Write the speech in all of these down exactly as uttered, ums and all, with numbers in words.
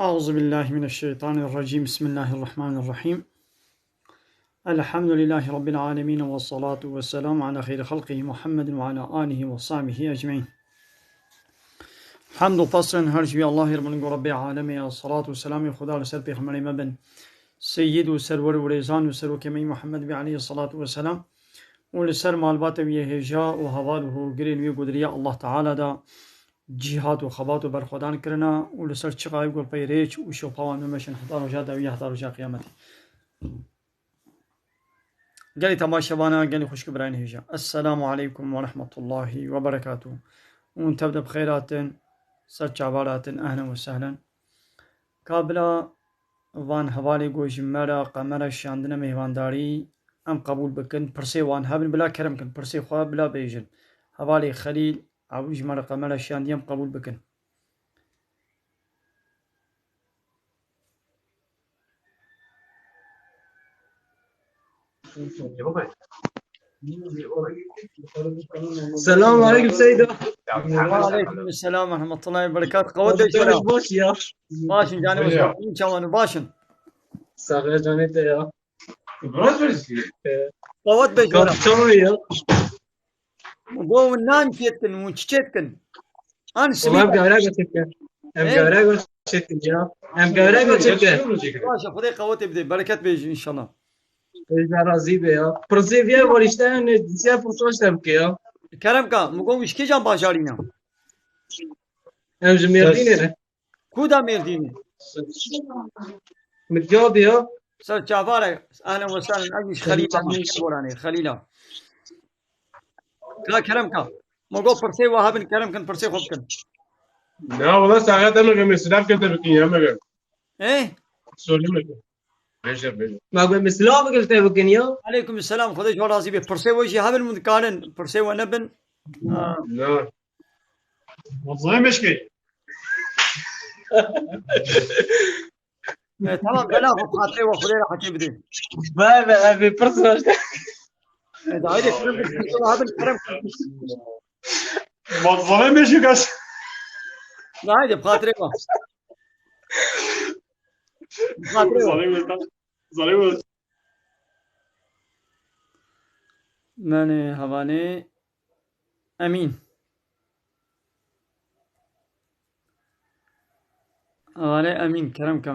أعوذ بالله من الشيطان الرجيم. بسم الله الرحمن الرحيم. الحمد لله رب العالمين، والصلاة والسلام على خير خلقه محمد وعلى آله وصحبه أجمعين. Hemd û pesn her ji wî Allahê ribin ku Rebbê alemê ya, selat û selamê Xuda li ser pêxemberê me bin, seyyid û serwer û rêzan û serokê me yî Muhammed bî aleyhî selatu we selam, û li ser malbata wî yê hêja û heval û hogirên wî ku di riya Allah Teala de cîhat û xebat û berxwedan kirina û li ser çiqa wî ku pey rêç û şopa wan bimeşin heta roja dawî, heta roja qiyametê. Gelî temaşevana, gelî xwişk û birayên hêja. Esselamu aleykum ve rahmetullahi ve berekatuh. Hûn tev de bi xêr hatin, ser çavar hatin, ehlen ve sehlen. Ka bila van hevalê ku ji me re qemera şiyandine mêvandarî, em qebûl bikin. Pirsê wan hebin, bila kerem kin, pirsê xwe bila bêjin. Hevalê Xelîl, ew ji me re qemera şiyandî, em qebûl bikin. Selamun aleyküm Seyda. Ve aleyküm selam ve rahmetullahi ve berekatuh. Qewet be Seyda. Baş ya. Başın canım hoş geldin. Çawanı başın. Sağ ol canım ya. Qewet be Seyda. Çawanı ya. Bo nan çêtkin, û çi çêtkin? An Wala em simît. Gewre çêtkin. Em He? Gewre çêtkin ya. Em gewre çêtkin. Baş e, Xwedê qewetê bide, bereket bêje înşallah. Êja razî be ya. Pirsê vî ye, warîşte ne, disiya pirsoş te bike ya. Kerem ka, min got wî ji kîjan bajarî ne? Em ji Mêrdînê ne. Ku da Mêrdînê? Midyadê ya. Ser çavare, ehlen ve sehlen, ez ji Xelîla, Boranê, Xelîla. Ka kerem ka. Ma got pirsê we hebin, kerem kin, pirsê xwe bikin. Ya wala saxet em ê mesela bikin te bikin ya me. Eh? Sorry me. Beşe beşe. Ma got mesela bikin te bikin ya. Aleyküm selam, Xwedê ji we razî be. Pirsê we jî hebin, min dikarin. Pirsê we nebin. Ha. Ya. Wazayê meşkê. E, tamam, bela xwe xatirê we, Xwedê rehetê bide. Be, be, ev ê pirs raşte. E, da haydi, kerem, kerem, kerem. Wazayê meşkê kaç. Da haydi, xatirê we. Xatirê we. Wazayê meşkê. Wazayê meşkê. Menê hevalê Emîn. Hevalê Emîn, kerem ke.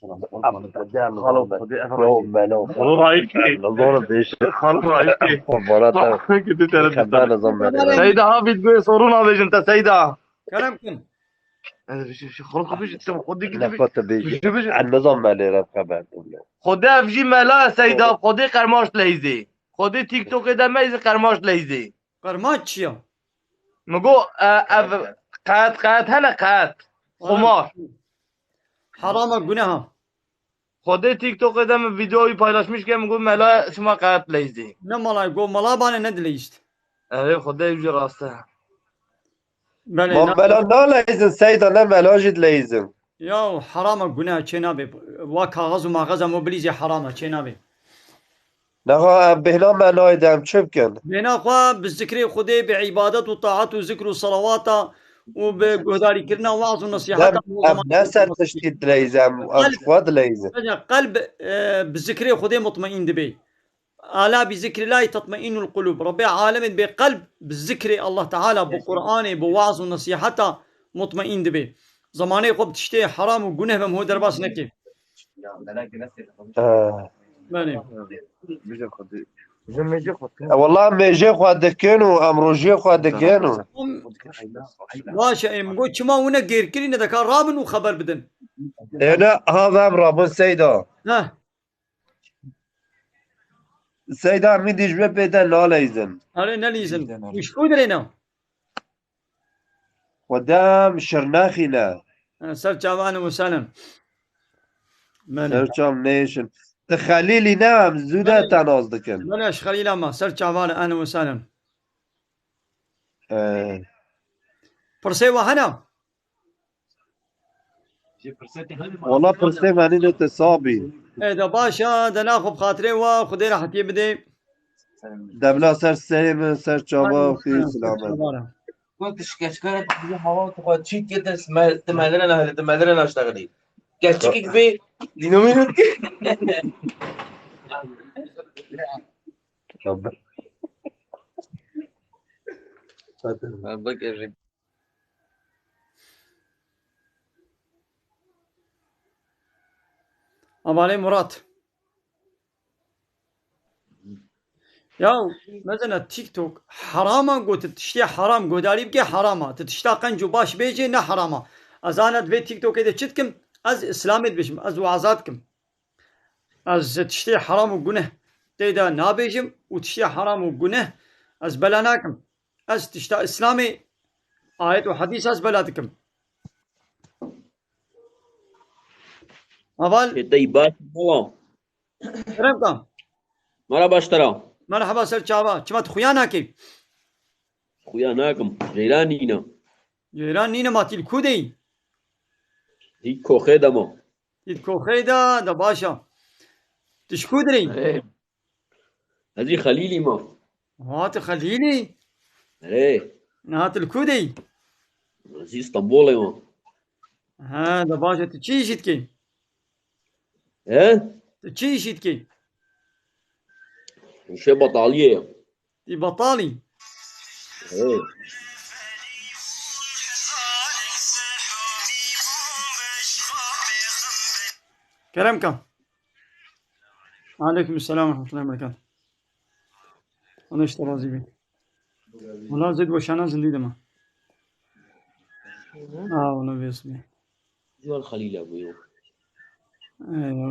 Xalo, Xwedê ev Yo, rayî. Melo. Xalo rayî ki. Zor bêje. Xalo rayî ki. Xwebara te. Xalo ki tu tere Xember tutar. Nizam bere. Seyda, ha vîdyoyê sorun avêjin te, Seyda. Kerem kin. Ez bir şey, şey, xalo kapı işte, Xwedê gidi bir. Nefret bêje. Bir şey, bir şey. Ez nizam belê re xeber. Xwedê ev jî mela Seyda, Xwedê qermaş leyzê. Xwedê TikTokê de meyzê qermaş leyzê. Qermaç çi ya? Min got, e, ev qet, qet hene qet. Xumar. Herama, guneha. Xwedê TikTokê de min vîdeoyî paylaşmiş ke, min got mela şima qet leyzî. Ne malay got, mala bane ne dileyist. Erê Xwedê ew jî rast e. Belê, Ma na- mela naleyzin Seyda, ne mela jî dileyzin. Ya herama, guneha çê nabe. Wa kaxez û maxez em o bilîzê herama çê nabe. Neha em bêhna me nayê de em çi bikin? Bêhna xwe bi zikrê Xwedê, bi îbadet û taat û zikr û selawata û bi guhdarîkirina weaz û Dem, nesîheta em ne ser tiştî dileyzin, em, em Qelb, ji xwe dileyzin. Qelb, e, bi zikrê Xwedê mutmeîn dibe. Ala bi zikrillahî tatmeînul qulûb. Rebbê alemê dibê qelb bi zikrê Allah Teala, bi Qur'anê, bi weaz û nesîheta mutmeîn dibe. Zemanê xwe bi tiştê heram û guneh ve ho derbas neke. He. Belê. E, wela em mêjê xwe dikin û em rojê xwe dikin û Baş e, em got çima hûn e gêrkirî ne deka rabin û xeber bidin. Êne ha ve em rabin Seyda. Heh. Seyda min dî ji me pê de naleyzin. Erê nelîzin. Û ji ku dirê ne? Xwedem Şirnexî ne. Ha, ser çavan û selen. Belê. Ser çav nêşin. Ti Xelîlî ne em zû de Belê. Te nas dikin. Belê, ji Xelîla me. Ser çavan, ehlen û selen. Ee. Pirsê we hene? Wala pirsê me nîne te sabî. E, de baş e, de naxwe bi xatirê we, Xwedê rehetiyê bide. Demla ser serê min, ser çava, Aynen, xwî ser silamet. Çava re. Got şikeşkara tu hewa tu xwe çît kir, tu me-, tu melire ne, tu melire naştexilî. Gerçek gibi. Dino mino. Bak, Avalê Murat. Ya, mezena TikTok herama, got tu tiştê heram, godarî bike herama. Tu tişta qenc û baş bêjê ne herama. Ez ana di vê TikTokê de çi dikim? Ez Îslamê dibêjim, ez waza dikim. Ez tiştê heram û guneh tê de nabêjim û tiştê heram û guneh ez bela nakim. Ez tişta Îslamê, ayet û hedîs ez bela dikim. Heval. Ê te yî baş, mala. Kerem kam. Mala baş te ra. Merheba ser çava. Çima tu xuya nakî? Xuya nakim. Ceyran nîne. Ceyran nîne, ma tî li ku de yî? Hî koxê de ma. Tî koxê de, de baş a. Tu ji ku dirî? Erê. Ez jî Xelîlî ma. Ha, tu Xelîlî? Erê. Niha tu li ku de yî? Ez jî Stenbolê ma. Ha, de baş e, tu çi îşî dikî? He? Tu çi îşî dikî? Îşê betaliyê ye. Tî betalî? He. Kerem ka. Aleyküm selam ve rahmetullahi ve berekatuhu. Allah işte razı olsun. Wala zêd weşana zindî dima. Aa, wala vêsmê. Cuwar Xelîl e bû yo.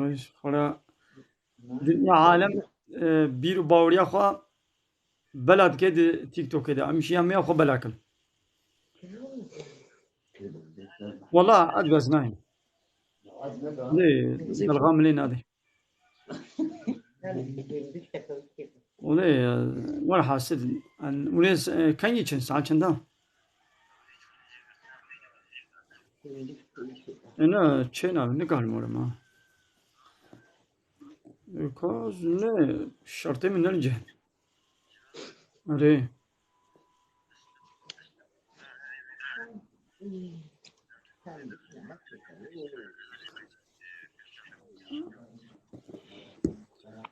Ey, xora. Dinya alem, e, bîr û baweriya xwe bela dike di TikTokê de. Em jî em ya xwe bela kin. Wala ez bes nayim. Lê belga min lê nadê. Olê, e, werhasil, en, olê, e, kengî çend, saet çend a? Ena çê nabe, nikarim orim ha. Kaz ne, şertê min ne cih. Erê.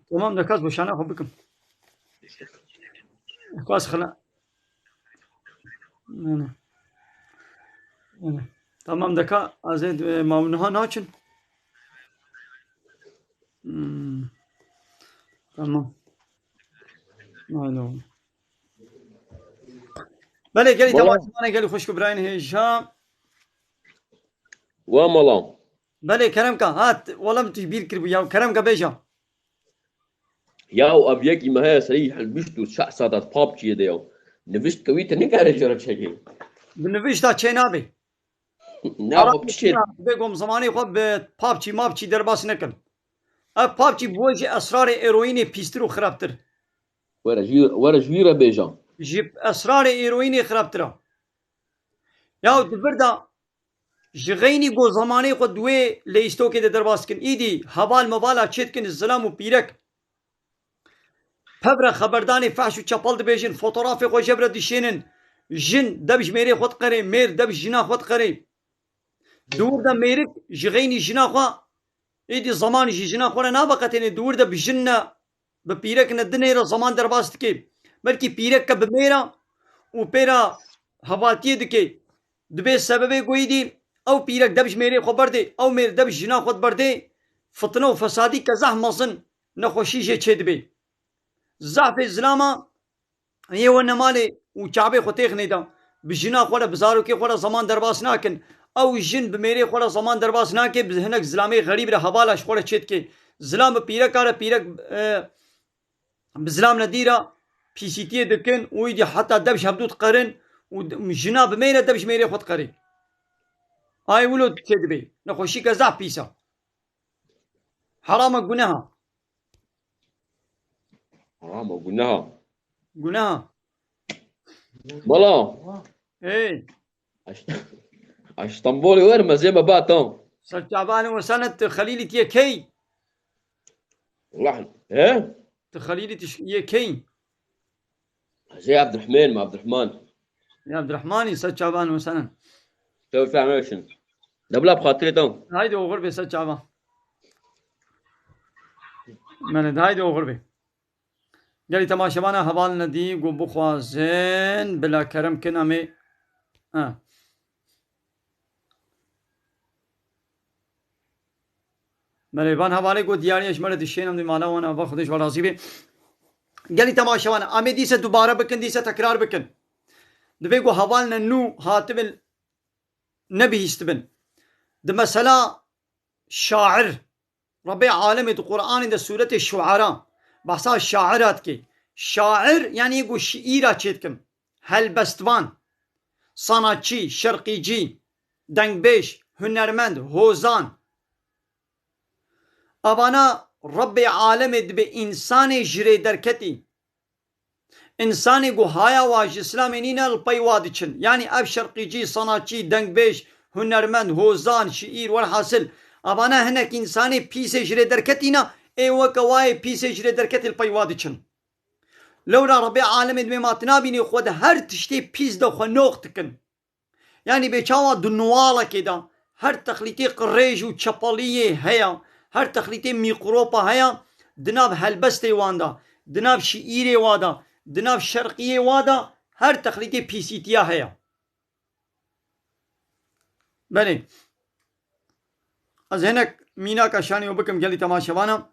Tamam, de kas boşana xwe bikim. Kas xila. Yani. Yani. Tamam, de ka azê, e, ma niha naçin. Hmm. Tamam. Aynen. Belê, gelî Mala. Tewa zimanê gelî xwişk û birayên hêja. Wa mala. Belê, Keremka, hat, wala min tu ji bîr kiribû ya, Keremka bêja. Ya ev yekî me heye serî helbişt û şeh saetat PUBG'yê de ya. Nivişt kewî te nikare jê re çêkî. Bi nivişta çê nabe. Na, Ara xwe bi çi çê? Bê gom zimanê xwe bi PUBG, mapçî derbas nekin. Ev PUBG bi we ji esrarê eroînê pîstir û xirabtir. Were ji, were ji wî re bêje. Ji esrarê eroînê xirabtir e. Ya di vir de ji xeynî go zimanê xwe di wê leyîstokê de derbas dikin. Îdî heval mevala çê dikin zilam û pîrek. Pevre xeberdanê fehş û çepel dibêjin, fotografê xwe jebire dişênin. Jin deb ji mêrê xwe diqerê, mêr deb ji jina xwe diqerê. Di wir de mêrik ji xeynî jina xwe, êdî zeman ji jina xwe re naveqetêne, di wir de bi jin ne, bi pîrek ne, dinê re zeman derbas dike. Belkî pîrek ke bi mêr e û pê re hevaltiyê dike. Dibê sebebê ku êdî ew pîrek deb ji mêrê xwe berdê, ew mêr deb ji jina xwe berdê, fitne û fesadî ke zehf mezin nexweşî jê çêdibê. Zehfê zilama yê we nemalê û çavê xwe têxinê de, bi jina xwe re, bi zarokê xwe re zeman derbas nakin. Ew jin bi mêrê xwe re zeman derbas nake, bi hinek zilamê xerîb re hevala ji xwe re çêdike. Zilam bi pîreka re, pîrek, e, bi zilam re dîra pîsîtiyê dikin û îdî heta dev ji hevdû diqerin û d-, jina bi mêr e, dev ji mêrê xwe diqerê. Ay wilo çêdibê. Nexweşîke zehf pîs e. Heram e, guneh e. Heram e, guneh e. Guneh e. Bala. Ê. Aş-, aş Stenbolê wer me zê me ba tam. Ser çavan û senet tu Xelîlî tiye key? Wah, he? Tu Xelîlî tu ş-, yê key? Zê Abdurrahman, Abdurrahman. Ya Abdurrahmanî, ser çavan û senet. Tev fehmeşin. De bila bi xatirê te. Haydi oxir bê ser çava. Mene de haydi oxir bê. Gelî temaşevana heval nedî ku bixwazin bila kerem kin em ê. Ha. Belê, van hevalê got diyarî ez ji me re dişênim di mala wan, ava Xwedê ji we razî be. Gelî temaşevan, em ê dîse dubare bikin, dîse tekrar bikin. Divê ku hevalne nû hatibin, nebihîstibin. Di mesela şair, Rebê alemê di Qur'anê de sûretê Şuara behsa şaira dike. Şair, yanî yê ku şiîra çêdikin. Helbestvan, sanatçî, şerqîcî, dengbêj, hunermend, hozan. Avana Rebbê alemê dibe însanê ji rê derketî. Însanê ku haya wa ji Îslamê nîne li pey wa diçin. Yanî ev şerqîcî, sanatçî, dengbêj, hunermend, hozan, şiîr, werhasil. Avana hinek însanê pîsê ji rê derketî ne, ê weke wayê pîsê ji rê derketî li pey wa diçin. Lewra Rebê alemê dibê ma tu nabînî xwe di her tiştê pîs de xwe noq dikin. Yanî bê çawa di nuwalekê de her texlîtê qirêj û çepeliyê heye, her texlîtê mîkropa heye, di nav helbestê wan de, di nav şiîrê wa de, di nav şerqiyê wa de her texlîtê pîsîtiya heye. Belê. Ez hinek mînaka şanî û bikim gelî temaşevana.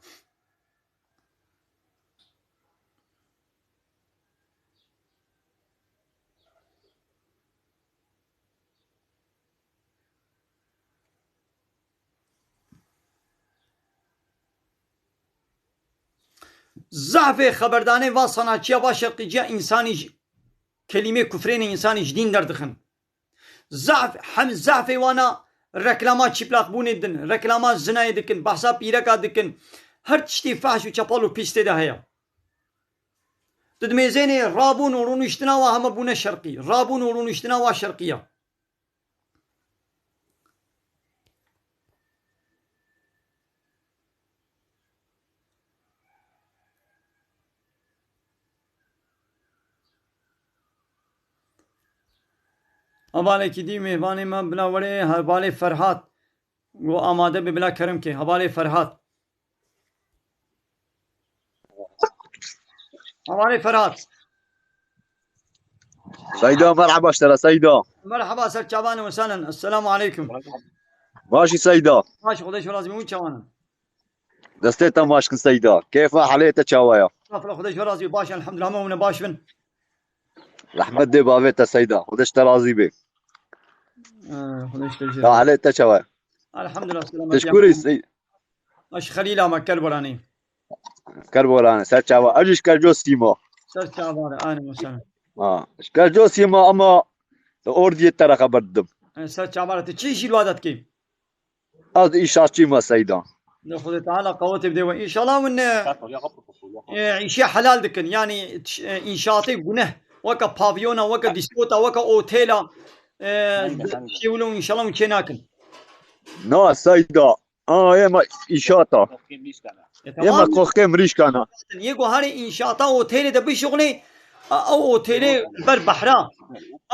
Zehfê xeberdanê va sanatçiya va şerqîciya însanî ji, kelîmê kufrênê însanî ji dîn derdixin. Zehf, hem zehfê wana reklama çîplaqbûnê din, reklama zinayê dikin, behsa pîreka dikin. Her tiştê fehş û çepal û pîs tê de heye. Tu dimêzênê rabûn û rûniştina wa heme bûne şerqî. Rabûn û rûniştina wa şerqî ya. Hevalekî dî mêvanê me bila werê hevalê Ferhat. Go amade be bila kerem ke. Hevalê Ferhat. Hevalê Ferhat. Seyda, merhaba ji te re, Seyda. Merhaba, ser çavan û senen. Esselamu aleykum. Başî Seyda. Baş, Xwedê ji razî, hûn çawan in? Destê te maşkin Seyda. Kêfa helê te çawa ya? Estağfurullah, Xwedê ji razî, baş, elhamdülillah, hemû hûn baş bin. Rehmet dê bavê te Seyda. Xwedê ji te razî bê. Ee, Xwedê ji te jî. Ya helê te çawa ya? Elhamdülillah, selamet. Teşkûrî Sey- Aş Xelîla me Kerboranê. Kerboranê, ser çava. Ez ji Kerco Sîma. Ser çava re, anî mesela. Ha, ji Kerco Sîma ama Ordiyê te re xeber didim. E, ser çava re, tu çi jî li wa de dikî? Ez înşaatçî me Seyda. Ne Xwedê Teala qewetê bide we. Înşallah hûn, e, e, îşê helal dikin. Yanî, tiş-, e, înşaatê guneh. Weke pavyona, weke dîskota, weke otêla, e, şê wilo înşallah hûn çê nakin. Na Seyda. A, ê me înşaata. E, Ê me tamam. Qoxkê mirîşkana. Yê ku herê înşaata otêlê de bişuxulê, a, ew otêlê li ber behra,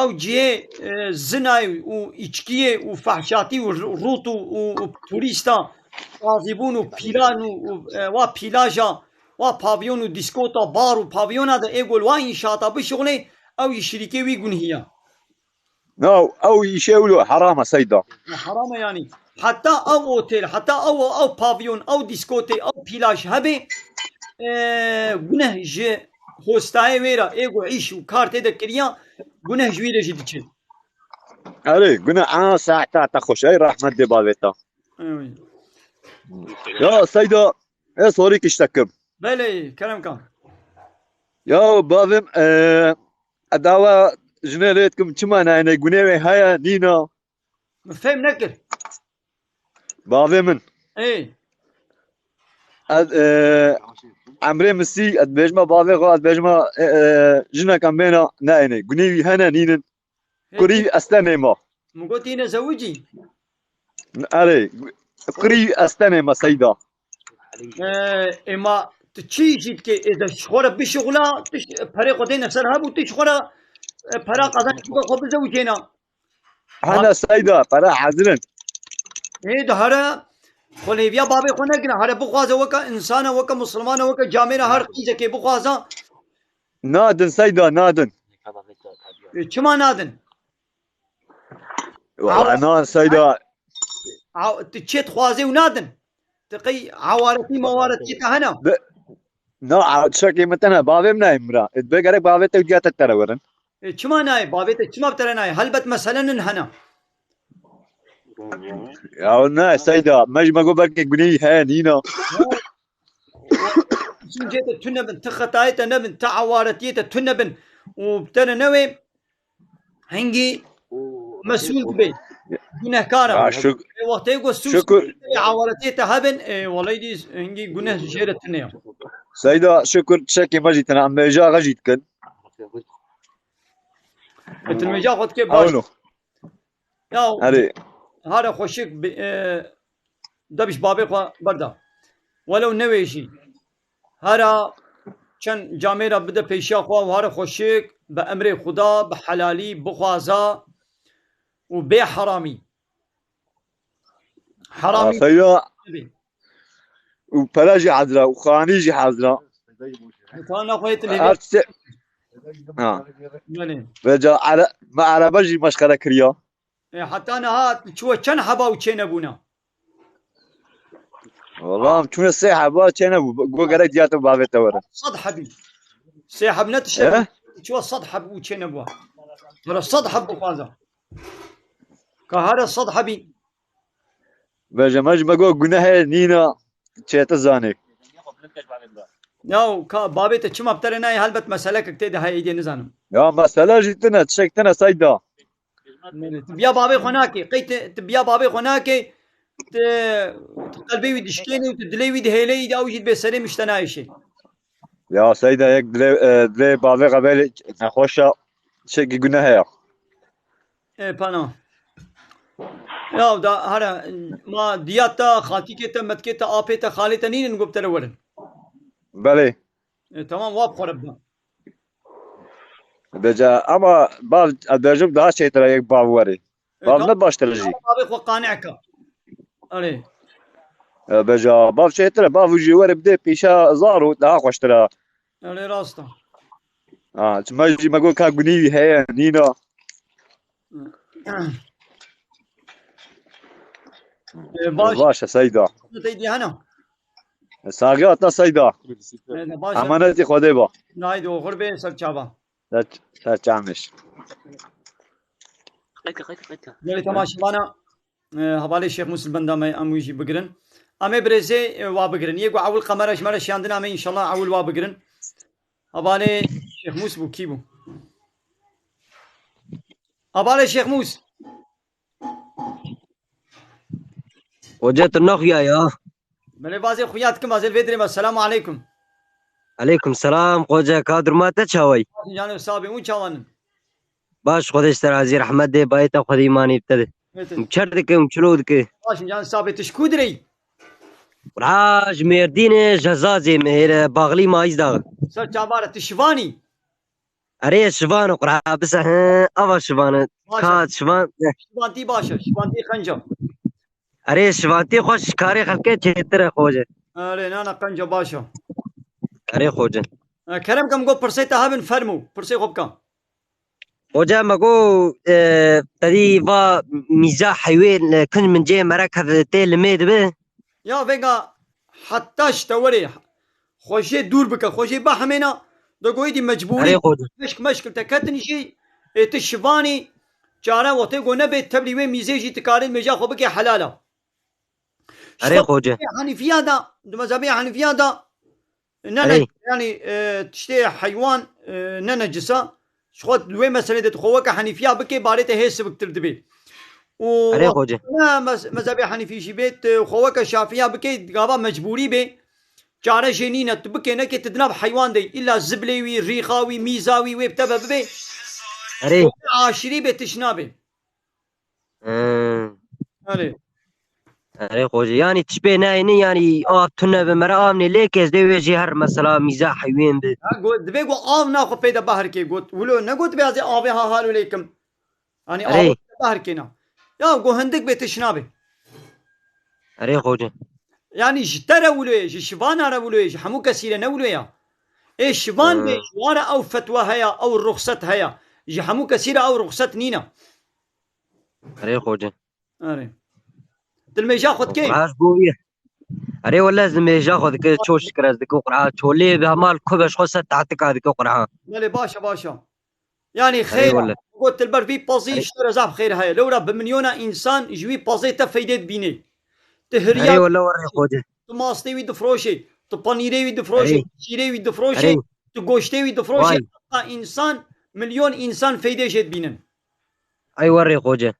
ew cihê, e, zinayê û îçkiyê û fehşatî û r-, rût û, û, û turîsta, qazîbûn û pîlan û, û, e, wa pîlaja, wa pavyon û dîskota, bar û pavyona de ê ku li wa înşaata bişuxulê, ew jî şirîkê wî gunhî ya. Na, ew îşê wilo heram e Seyda. Heram e yanî. Heta ew otel, heta ew, ew pavyon, ew dîskotê, ew pîlaj hebe, e, guneh ji hostayê wê re, ê ku îş û kar tê de kiriya, guneh ji wî re jî diçe. Erê, guneh, a, saeta te xweş, ey rehmet dê bavê te. Ewê. Ya Seyda, ez sorî kişte kim. Belê, kerem ka. Ya bavê min, e, ez dawa jinê lê dikim, çima nayêne, gunê wê heye, nîna? Min fêm nekir. Bavê min. Ê. Ez, e, emrê min sî, ez dibêjime bavê xwe, ez dibêjime, e, e, jineke mêna nayêne. Gunê wî hene, nînin. Hê, kurî estenê ma. Min got yine zewicî. Erê, kurî estenê ma Seyda. Ee, ê ma tu çi jî dikê, ê de ji xwe re bişuxula, tu ji perê xwe dêne ser hev û tu ji xwe re, e, pera qezenç bike xwe bizewicêna. Hene Seyda, pere hezir in. Ê, di here xwe lêviya babê xwe negire. Here bixwaze weke insana, weke musulmana, weke camêra her qîzekê bixwaza. Nadin Seyda, nadin. Ê, çima nadin? Wala na Seyda. Aw, tu çê dixwazê û nadin. Tu qey awaretî mawaretî te hene? Na, çekê min tene bavê min nayê mira. Ê, dibe gerek bavê te û diya te tere werin. Ê, çima nayê? Bavê te çima bi tere nayê? Helbet mesele nin hene. Ya ne Seyda, me ji me got belkê gunehî heye nîna. Çim cê te tune bin, ti xetayê te nebin, ti awaretiyê te tune bin û bi te re newê hingî mesûl dibe. Gunehkar e. Ha, şük- Ê, wextê ku sûs Şükür. Awaretiyê te hebin, ê, welay dî hingî guneh jê re tune ye. Seyda, şükür çekê me jî tene, em mêja xwe jî dikin. Ê, tu mêja xwe dikê baş. Ewno. Ya Erê. Hare xweşik bi, e, debiş babê xwe berda. Welew newêjî. Hara çend camêra bide pêşiya xwe û hare xweşik bi emrê Xuda, bi helalî, bixwaza û bê heramî. Heramî Seyda nebê. û pere jî hezra û xanî jî hezra. Xana xwe yê tu lê Her tiştê. Ha. Belê. Ve ca ere-, me erebe jî meşxere kiriya. E, heta niha çuwe çend heba û çê nebûne? Wala em çûne sê heba çê nebû. Go gerek diya te bavê te were. Sed hebî. Sê heb ne tiştek. He? Çuwe sed heb û çê nebû. Hara sed heb bixwaza. Ka hara sed hebî. Veje me ji me got gunehê nîna çê te zanê. Ya ka babê te çima bi te re nayê helbet meselekek tê de heye êdî nizanim. Ya mesele jî tine, çek tine Seyda. Tu biya babê xwe nakê. Qey tu, tu biya babê xwe nakê. Tu, tu qelbê wî dişkênî û tu dilê wî dihêleyî de ew jî dibê serê min ji te nayêşê. Ya Seyda yek dilê, e, dilê bavê xwe belê nexweş e. Çekî guneh heye. E, pana. Ya da hara ma diya te, xaltîkê te, metkê te, apê te, xalê te nînin ku bi te re werin. Belê. E, tamam wa bi xwe re bide. Beca ama bav, ez bêjim daha çêtir e yek bav were. E, Bav tamam. Ne baştir e jî. Bavê xwe qane ke. Erê. E, beca bav çêtir e, bav jî were bide pêşa zaro daha xweştir e. Erê rast e. Ha, çima jî me got ka gunî heye nîna. E, baş. Baş e Seyda. Te dî hene. Saxiya te Seyda. E, baş. Emanetî Xwedê ba. Nayê de oxir bê ser çava. Ser, ser çamiş. Qeyka, qeyka, qeyka. Gelê temaşevana, e, hevalê Şêx Mûs li benda me em wî jî bigirin. Em ê birêzê, e, wa bigirin. Yê ku ewil qemera ji me re şiyandin em ê înşallah ewil wa bigirin. Hevalê Şêx Mûs bû, kî bû? Hevalê Şêx Mûs. Hoca tu naxuya ya. Belê vazê xuya dikim, vazê li vê dirê me. Selamu aleykum. Aleykum selam, hoca ka durma te çaway? Canê sabê hûn çawanin? Baş, Xwedê ji te razî, rehmet dê, bayê te Xwedê îmanî bi te de. Metin. Çer dike û çilo dike. Baş, canê sabê tu ji ku dirê yî? Qura ji Mêrdînê, ji Zazê, me hêre baxlî mayîz daxi. Ser çavare tu şivanî? Erê şivan, qura bise he, ava şivan e. Baş. Ka şivan. Şivantî baş e, şivantî qenca. Erê şivantî xwe şikarê xelkê çêtir e, hoca. Erê nana qenca baş e. Erê hoca. E, kerem ke min got pirsê te hebin fermû. Pirsê xwe bike. Hoca me got, e, tedî va mîza heywên, e, kunc min cê mere kev tê limê dibe. Ya vêga heta ji te werê xwe jê dûr bike, xwe jê bihemêne, de goyî dî mecbûrî. Erê hoca. Meşk meşk te ketin jî, ê tu şivanî, çare wextê ku nebe tevlî wê mîzê jî tu karî mêja xwe bike helal e. Erê hoca. Hanifiya da, di mezhebiya Hanifiya da, ne, ne, Erê. Yani, e, tiştê heywan, e, ne necisa. Ji xwe di wê meselê de tu xwe weke Hanifiya bike, barê te hê siviktir dibe. Û Erê hoca. ne mez-, mezhebê Hanîfî jî bê, tu xwe weke Şafiya bike, gava mecbûrî bê. Çare jê nîne, tu bike neke, tu di nav heywan de yî. Îlla ziblê wî, rîxa wî, mîza wî, wê bi te ve bibe. Erê. Aşîrî bê, tişna bê. Hmm. Erê. Erê hoca. Yani tişt pê neyni, yani av tune bi mere av ne lê kes de wê jî her mesela mîza heywên bi. Ha, go-, divê ku av naxwe pê de bahr ke, got, wilo ne got, bê ez ê avê ha halo lê kim. Hani Erê. Av bahr kêna. Ya go hindik bê, tişna bê. Erê xoce. Yanî ji te re wilo ye, ji şivana re wilo ye, ji hemû kesî re ne wilo ya. Ê şivan bê, ji wan re ew fetwa heye, ew ruxset heye. Ji hemû kesî re ew ruxset nîne. Erê xoce. Erê. Dilmêja xwe dikê? Qur'an ji bo wî. Erê wele ez dilmêja xwe dike, çoş dikir ez dike Qur'an. Çolê bi hemal ku be ji xwe ser tahtika dike Qur'an. Belê, baş e, baş e. Yanî Erê xeyr e. Wele. Got, li ber vî pezî Erê. Ji te re zaf xeyr heye. Lewra bi milyona însan ji wî pezê te feydê dibînê. Tu Erê hiriyar wele werê xoce. Tu mastê wî difroşê, tu panîrê wî difroşê, Erê. Tu şîrê wî difroşê, Erê. Tu goştê wî difroşê. Vay. Heta însan, milyon însan feydê jê dibînin. Ay werê xoce.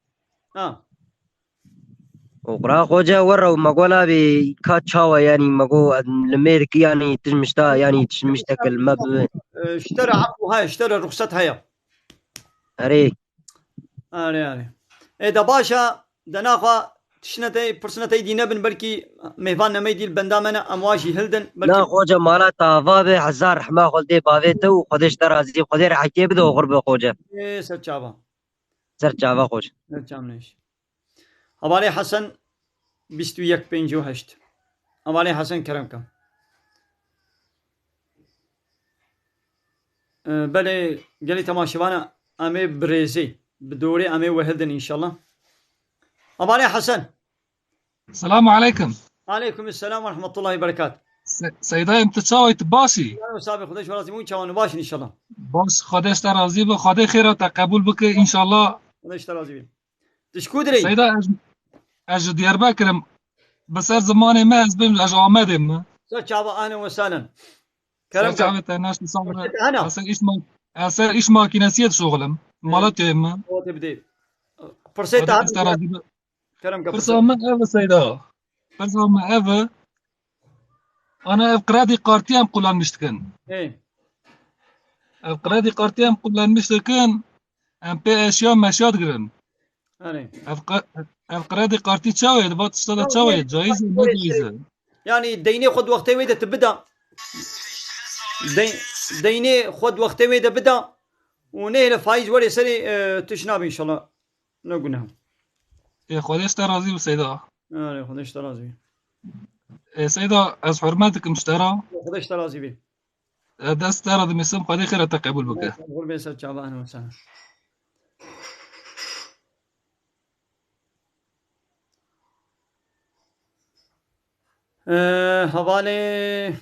Ha. Û qura xoce werre û me got nabê ka çawa yanî me got li mêrikî yanî tişmişta yanî tişmiştek li me bi. E, ji te re efû heye, ji te re ruxset heye. Erê. Erê, erê. Ê de baş e, de naxwe tiştine te, pirsine te dî nebin, belkî mêvan nemey dî li benda me ne, em wa jî hildin, belkî Na xoce mala tava be, hezar rehma xwe dê bavê te û Xwedê ji te razî, Xwedê rehetiyê bide oxir be xoce. Ê, ser çava. Ser çava xoce. Ser çavnêş. Hevalê Hesen bîst û yek pêncî û heşt. Hevalê Hesen kerem ke. Ee, belê gelî temaşevana em ê bi rêzê, bi dorê em ê wehildin înşallah. Hevalê Hesen. Selamu aleykum. Aleykum selam ve rahmetullahi ve berekat. Se-, Seyda em tu çaway tu başî? Ya sabê Xwedê ji we razî bû, çawan baş in înşallah. Baş, Xwedê ji te razî be, Xwedê xêra te qebûl bike înşallah. Xwedê ji te razî be. Tu ji ku dirê? Seyda, ez, ez ji Diyarbekir im. Bi ser zimanê me ez bêm, ez ji Amedê me. Ser çava, ahlen ve sahlen. Kerem Ser çavê te naştî sağ be. Pirsê te hene? Ez ser iş ma-, ez ser iş makînesiyê dişoxilim. Malatyayê me. O te bidê. Pirsê te hene? Kerem ke. Pirsa min ev e Seyda. Pirsa min ev e. Ana ev kredî kartî em kullanmiş dikin. Ê. Ev kredî kartî em kullanmiş dikin. Em pê eşya meşya digirin. Erê. Ev qe-, ev kredi kartî çawa ye? Di va tişta de çawa ye? Caiz e, ne caiz e? Yanî deynê xwe di wextê wê de tu bida. Dey-, deynê xwe di wextê wê de bida û nehêle faîz werê serê, e, tu ji nabî înşallah. Ne guneh. Ê, Xwedê ji te razî bi Seyda. Erê, Xwedê ji te razî bi. Ê, Seyda, ez hurmet dikim ji te re. Xwedê ji te razî bi. Dest te re dimîsim, Xwedê xêra te qebûl bike. Qurban ser çava, ehlen we sehlen. Ee, hevalê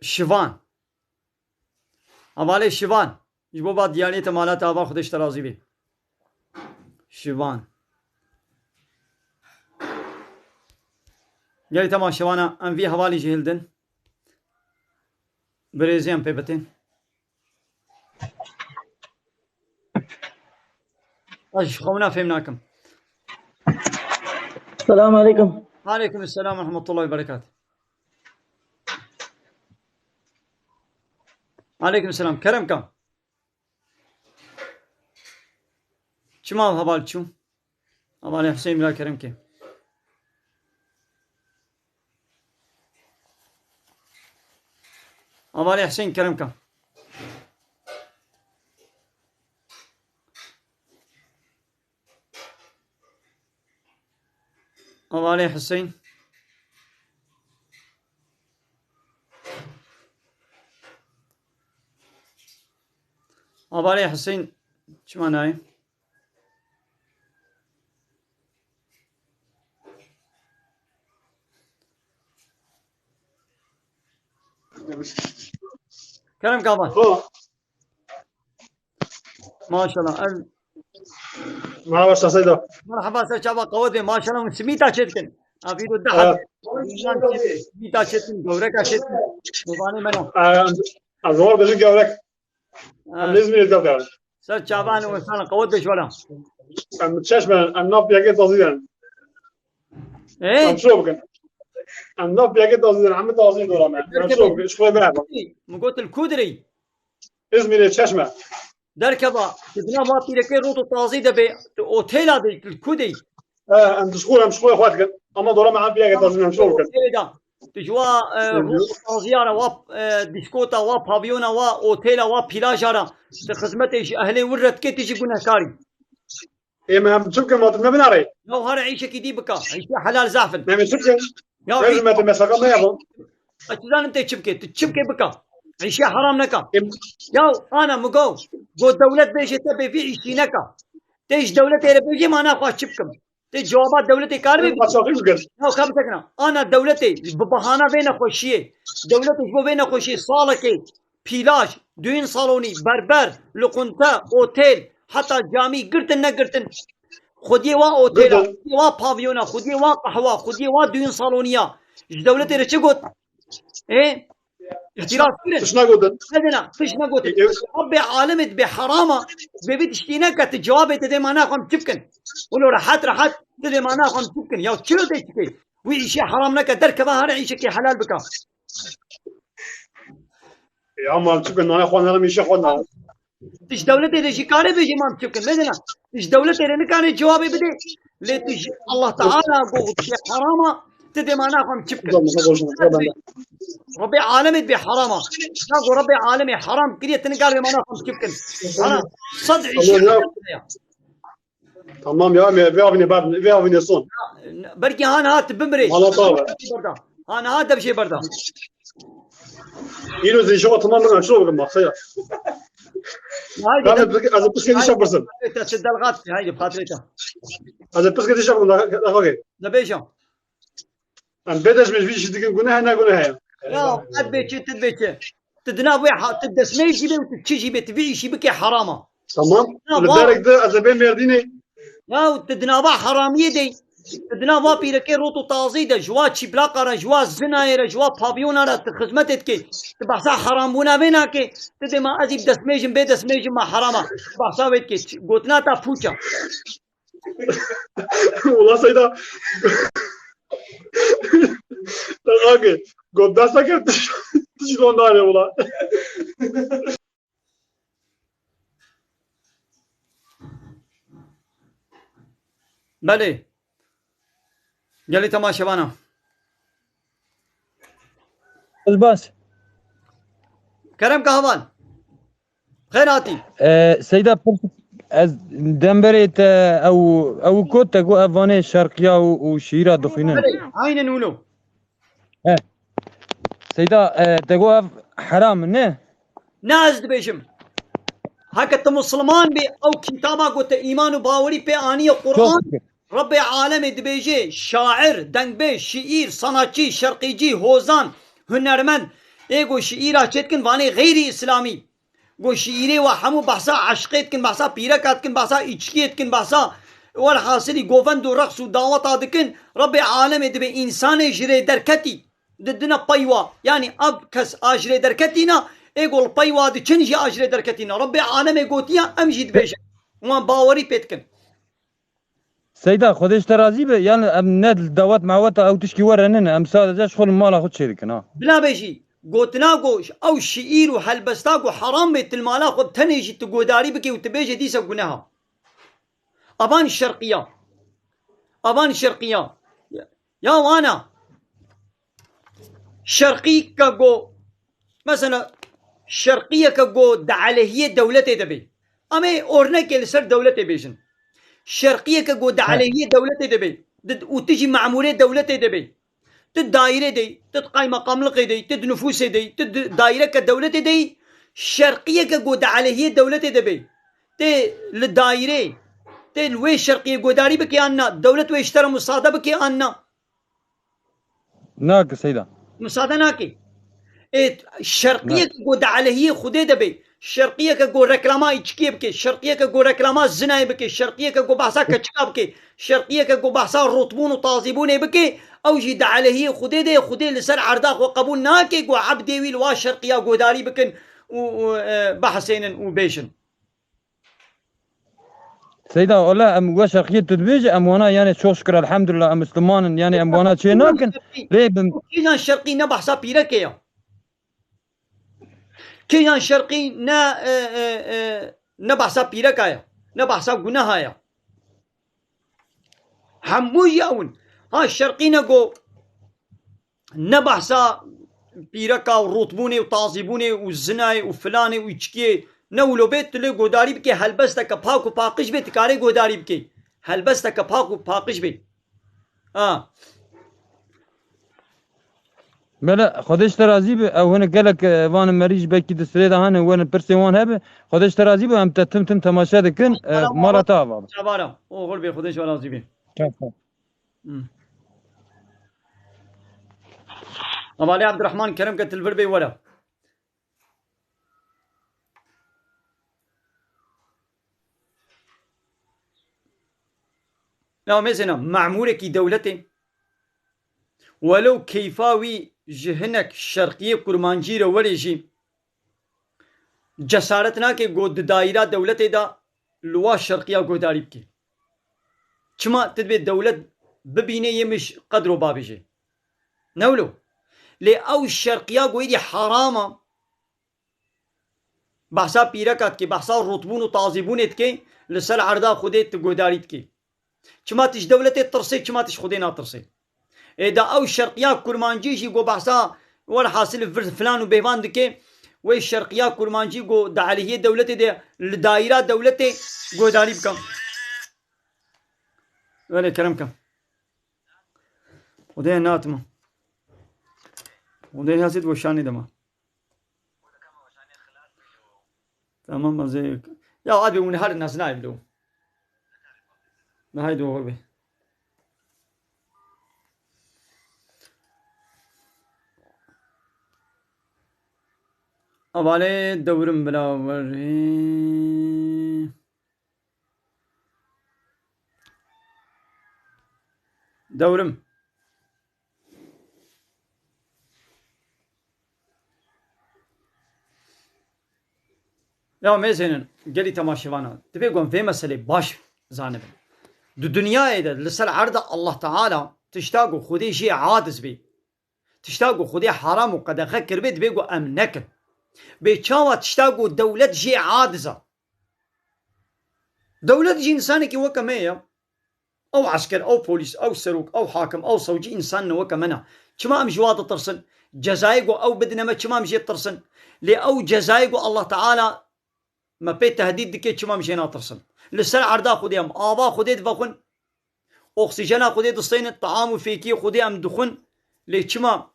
Şivan. Hevalê Şivan. Ji bo va diyariyê te mala te ava, Xwedê ji te razî bê. Şivan. Gelî tema Şivana, em vî hevalî jî hildin. Birêzê em pê bitên. Ez ji xwe wina fêm nakim. Selamun aleykum. Aleykum selam ve rahmetullahi ve berekat. Aleykum selam. Kerem ka. Çima heval çû? Hevalê Hüseyin bila kerem ke. Hevalê Hüseyin kerem ka. Hevalê Hüseyin. Hevalê Hüseyin çima nayê? Kerem Kaban. Ho. Maşallah. El Merhaba Şah Seyda. Merhaba, ser çava qewet be. Maşallah, hûn simîta çêdikin. Afîro deh. Evet. Simîta çêdikin, gewreka çêdikin. Mêvanê me ne. Ee, ez zor bejin gewrek. Em Îzmîrê de. Ser çavan û insan qewet be ji wela. Em çeşme, em nav piyakê tazî den. Ê? Em şo bikin. Em nav piyakê tazî den, em tazî dora me. Em şo bikin, ji xwe berba. Min got li ku dirê? Îzmîrê çeşme. Derkeva, tu di nav pîrekê rot û tazî de bê, tu otela de, li ku de? He, em dişxûr, em ji xwe xwe dikin. Ama dora me em piyakê tazî den, em şo bikin. Otêlê de. Tu ji wa, e, rû taziya re, wa, e, dîskota, wa pavyona, wa otêla, wa pîlaja re, tu xizmetê ji ehlê wir re dikê, tu jî gunehkar î. Ê, me em çi bikin, ma tu me binarê? Ya her îşekî dî bika. Îşe helal zaf in. Me, me çi bikin? Ya, Her îş- me tu me saka me yapın. Ez dizanim tê çi bike. Tu çi bike bika. Îşe heram neka. Em- Ya ana mi go. Go dewlet bêje te bê vî îşî neka. Tê ji dewletê re bêje ma naxwe çi bikim. Tê cewaba dewletê kar bê. Em açaqî bikin. Ya ka bisekina. Ana dewletê bi bahana vê nexweşiyê. Dewletê ji bo vê nexweşiyê salekê pîlaj, düğün salonî, berber, luqunte, otel, heta camî girtin negirtin. Xwediyê wa otela, Girtin. Xwediyê wa pavyona, xwediyê wa qehwa, xwediyê wa düğün saloniya. Ji dewletê re çi got? Ê? Îhtiras kirin. Tişt negotin. Nedina, tişt negotin. Ê, ê. Rabbê alemê dibê herama, dibê vî tiştî neke, tu cewabê te dê ma naxwem çi bikin? Wilo rehet rehet, tu dê ma naxwem çi bikin? Ya çilo tê çi bikê? Wî îşê heram neke, derkeve here îşekê helal bika. Ya ma çi bikin, nane xwe nerim, îşe xwe nerim. Tu ji dewletê re jî karê bêjî ma em çi bikin? Nedina. Tu ji dewletê re nikarê cewabê bidê. Lê tu ji Allah Teala got, got, "Şê herama, tu dê ma naxwem çi bikin?" Rebê alemê dibê herama. Na got, Rebê alemê heram kiriye, tu nikar bê ma naxwem çi bikin? Ana sed Tamam ya. Tamam ya, me vê avine ber, vê avine son. Belkî ha niha tu bimirê. Mala ta be. Berda. Ha niha dev jê berda. Îro zî şo tamam ben şo bikim bak ya. Haydi. Ben de ez piskê dişa birsin. Haydi, tu delgat, haydi, patreta. Ez piskê dişa birsin, daha, daha okey. De bêja. Em bê destmêj vî jî dikin, guneh ne guneh heye? Ya, qet bê çi, tu bê çi. Tu dina wê ha, tu destmêj jî bê û tu çi jî bê, tu vî îşî bikê herama. Tamam. Ya, Li wa- derek de ez ê bê Mêrdînê. Ya, tu dina va heramiyê de. Tu dina va pîrekê rot û tazî de, ji wa çîplaqa re, ji wa zinayê re, ji wa pavyona re tu xizmetê dikê. Tu behsa herambûna vê nakê. Tu dê ma ez î bi destmêjim, bê destmêjim ma herama. Tu behsa wê dikê. Gotina ta pûça. Wala Seyda. Te ake. Got desta ke tiş, tiş don dane wala. Belê. Gelê temaşevana. Ez baş. Kerem Kahval. Xêr hatî. E, Seyda, pirs-, ez demberê te ew, ew got te got ev vanê şerqiya û, û şiîra dixwînin. Belê, aynen wilo. He. Seyda, e, te got ev heram in, ne? Ne ez dibêjim. Heke tu Musliman bî, ew kitaba ku te îman û bawerî pê aniye Quran, Çok şükür. Rabbê alemê dibêje, şair, dengbêj, şiîr, sanatçî, şerqîcî, hozan, hunermend, ê ku şiîra çêdikin vanê xeyrî îslamî. Ku şiîrê we hemû behsa eşqê dikin, behsa pîreka dikin, behsa îçkiyê dikin, behsa welhasilî govend û reqs û daweta dikin. Rabbê alemê dibê însanê ji rê derketî. Didine pey wa. Yanî ev kes a ji rê derketî ne, ê ku li pey wa diçin jî a ji rê derketî ne. Rebbê alemê gotiye, em jî dibêjin. Wan bawerî pê dikin. Seyda, Xwedê ji te razî be, yan em ne dawet maweta ew tişkî were nine, em sadece ji xwe li mala xwe çêdikin, ha. Bila be jî, gotina ku ew şiîr û helbesta ku heram bê, tu li mala xwe tenê jî tu godarî bikê û tu bêjê dîsa guneha. Avan şerqiya. Avan şerqiya. Ya wana. Şerqî ke go, mesela, şerqiyeke go di aleyhiyê dewletê de bê. Em ê ornekê li ser dewletê bêjin. Şerqiyeke go di He. aleyhiyê dewletê de bê. Di, û tu jî memûrê dewletê de bê. Tu daîre de yî, tu di qaymeqamliqê de yî, tu di nifûsê de yî, tu di daîreke dewletê de yî, şerqiyeke go di aleyhiyê dewletê de bê. Tê li daîrê, tê li wê şerqiyê godarî bike yan na? Dewlet wê ji te re musade bike yan na? Nake Seyda. Musade nake. Ê, şerqiyeke Na. go di aleyhiyê Xwedê de bê. Şerqiyeke ku reklama îçkiyê bike, şerqiyeke ku reklama zinayê bike, şerqiyeke ku behsa keçika bike, şerqiyeke ku behsa rotbûn û tazîbûnê bike, ew jî di aleyhiyê Xwedê de ye, Xwedê li ser erda xwe qebûl nake ku ebdê wî li wa şerqiya guhdarî bikin û, û, e, behsênin û bêjin. Seyda, wele em we şerqiyê tu dibêje, em wana, yani, çok şükür, elhamdülillah, em Müslüman in, yani, em wana çê nakin. Lê bin Kîjan şerqî ne behsa pîrekê ya. Kîjan şerqî ne, e, e, e, ne behsa pîreka ya, ne behsa guneha ya. Hemû jî ew in. Ha şerqî ne go, ne behsa pîreka û rûtbûnê û tazîbûnê û zinayê û filanê û içkiyê ne wilo bê, tu lê guhdarî bikê, helbesteke pak û paqij bê, tu karê guhdarî bikê. Helbesteke pak û paqij bê. Ha. Bele, Xwedê ji te razî be. Ew hinek gelek, e, van merî ji belkî di sirê de hene, werin pirsên wan hebe. Xwedê ji te razî be, em te tim tim temaşe dikin. E, mala te ava be. Çavara. Oxir bê, Xwedê ji we razî be. Çav, çav. Hmm. Hevalê Abdurrahman, kerem ke tu li vir bê were. Ya mêzêna, memûrekî dewletê, welew keyfa wî ji hinek şerqiyê kurmancî re were jî, cesaret nake ku di dayîra dewletê de li wa şerqiya guhdarî bike. Çima tu dibê dewlet bibîne yê min ji qedro babêje? Ne wilo. Lê ew şerqiya ku êdî heram e, behsa pîreka dike, behsa rûtbûn û tazîbûnê dike, li ser erda Xwedê tu guhdarî dike. Çima tu ji dewletê tirsê, çima tu ji Xwedê natirsê? Ê da ew şerqiya kurmancî jî ku behsa werhasil vir filan û bêvan dike, wê şerqiya kurmancî ku di aleyhiyê dewletê de li dayîra dewletê guhdarî bike. Wele kerem ke. Xwedê natima. Xwedê hesît weşanê dema. Tamam, ez ê, ya abi, hûn herin, ez nayêm lo. Nihayê dû oxir bê. Hevalê Dewrim bila werê. Dewrim. Ya mêzênin, gelî temaşevana, divê ku em vê meselê baş zanibin. Di dinyayê de li ser erda Allah Teala tişta ku Xwedê jê adiz bê, tişta ku Xwedê heram û qedexe kiribê, divê ku em nekin. Bê çawa tişta ku dewlet jê adiz e? Dewlet jî însanekî weke me ye. Ew esker, ew polîs, ew serok, ew hakim, ew sewcî însan ne weke me ne. Çima em ji wa ditirsin? Cezayê ku ew bidine me, çima em jê ditirsin? Lê ew cezayê ku Allah Teala me pê tehdîd dike, çima em jê natirsin? Li ser erda Xwedê em ava Xwedê divexwin, oksîjena Xwedê distênin, team û fêkiyê Xwedê em dixwin, lê çima